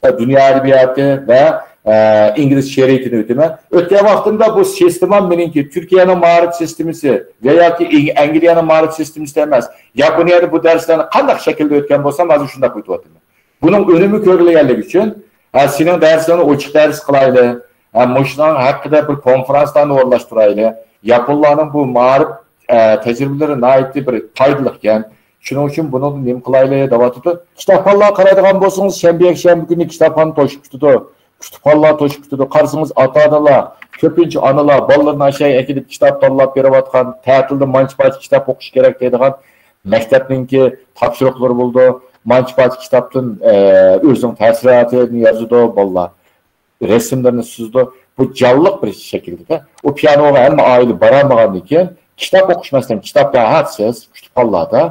دۇنيا ئەدەبىياتى ۋە، ئە، ئىنگلىز شېئىرىيىتىنى ئۆتىمەن. ئۆتكەن ۋاقتىمدا بۇ سىستېما مېنىڭكى تۈركىيەنىڭ مائارىپ سىستېمىسى ۋە ياكى ئىڭ-، ئەنگلىيەنىڭ مائارىپ سىستېمىسى ئەمەس، ياپونىيەدە بۇ دەرسلەرنى قانداق شەكىلدە ئۆتكەن بولسام، ھازىر شۇنداق ئۆتۈۋاتىمەن. بۇنىڭ ئۈنۈمى كۆرۈلگەنلىكى ئۈچۈن، ھە، سېنىڭ دەرسىڭنى ئوچۇق دەرس قىلايلى، ھە، مۇشۇنىڭ ھەققىدە بىر كونفېرانسلارنى ئورۇنلاشتۇرايلى. ياپونلارنىڭ بۇ مائارىپ، ئە، تەجرىبىلىرى ناھايىتى بىر پايدىلىقكەن. شۇنىڭ ئۈچۈن بۇنىڭدا نېمە قىلايلى دەۋاتىدۇ. كىتابخانلارغا قارايدىغان بولسىڭىز، شەنبە، يەكشەنبە كۈنى كىتابخانا توشۇپ كېتىدۇ. كۇتۇپخانىلار توشۇپ كېتىدۇ. قارىسىڭىز، ئاتا-ئانىلار، كۆپىنچە ئانىلار بالىلىرىنى ئاشۇ يەرگە ئەكېلىپ كىتاب تاللاپ بېرىۋاتقان، تەتىلدە مانچە پارچە كىتاب ئوقۇش كېرەك دەيدىغان، مەكتەپنىڭكى تاپشۇرۇقلىرى بولىدۇ. مانچە پارچە كىتابتىن، ئە، ئۆزىنىڭ تەسىراتىنى يازىدۇ بالىلار. رەسىملىرىنى سىزىدۇ. بۇ جانلىق بىر شەكىلدە. ئۇ پىيانوغا ھەممە ئائىلە بارالمىغاندىن كېيىن، كىتاب ئوقۇش، مەسىلەن، كىتابلار ھەقسىز، كۇتۇپخانىلاردا،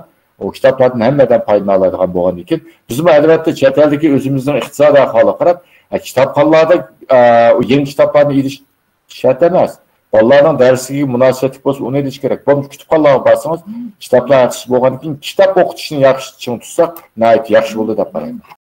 ئۇ كىتابلاردىن ھەممە ئادەم پايدىلىنالايدىغان بولغاندىن كېيىن، بىزمۇ، ئەلۋەتتە، چەت ئەلدىكى ئۆزىمىزنىڭ ئىقتىسادىي ئەھۋالىغا قاراپ، ئە، كىتابخانىلاردا، ئە، ئۇ يېڭى كىتابلارنى ئېلىش شەرت ئەمەس. بالىلارنىڭ دەرسلىكىگە مۇناسىۋەتلىك بولسا، ئۇنى ئېلىش كېرەك. بولمىسا كۇتۇپخانىلارغا بارسىڭىز، كىتابلار ھەقسىز بولغاندىن كېيىن، كىتاب ئوقۇتۇشنى ياخشى چىڭ تۇتساق، ناھايىتى ياخشى بولىدۇ دەپ قارايمەن.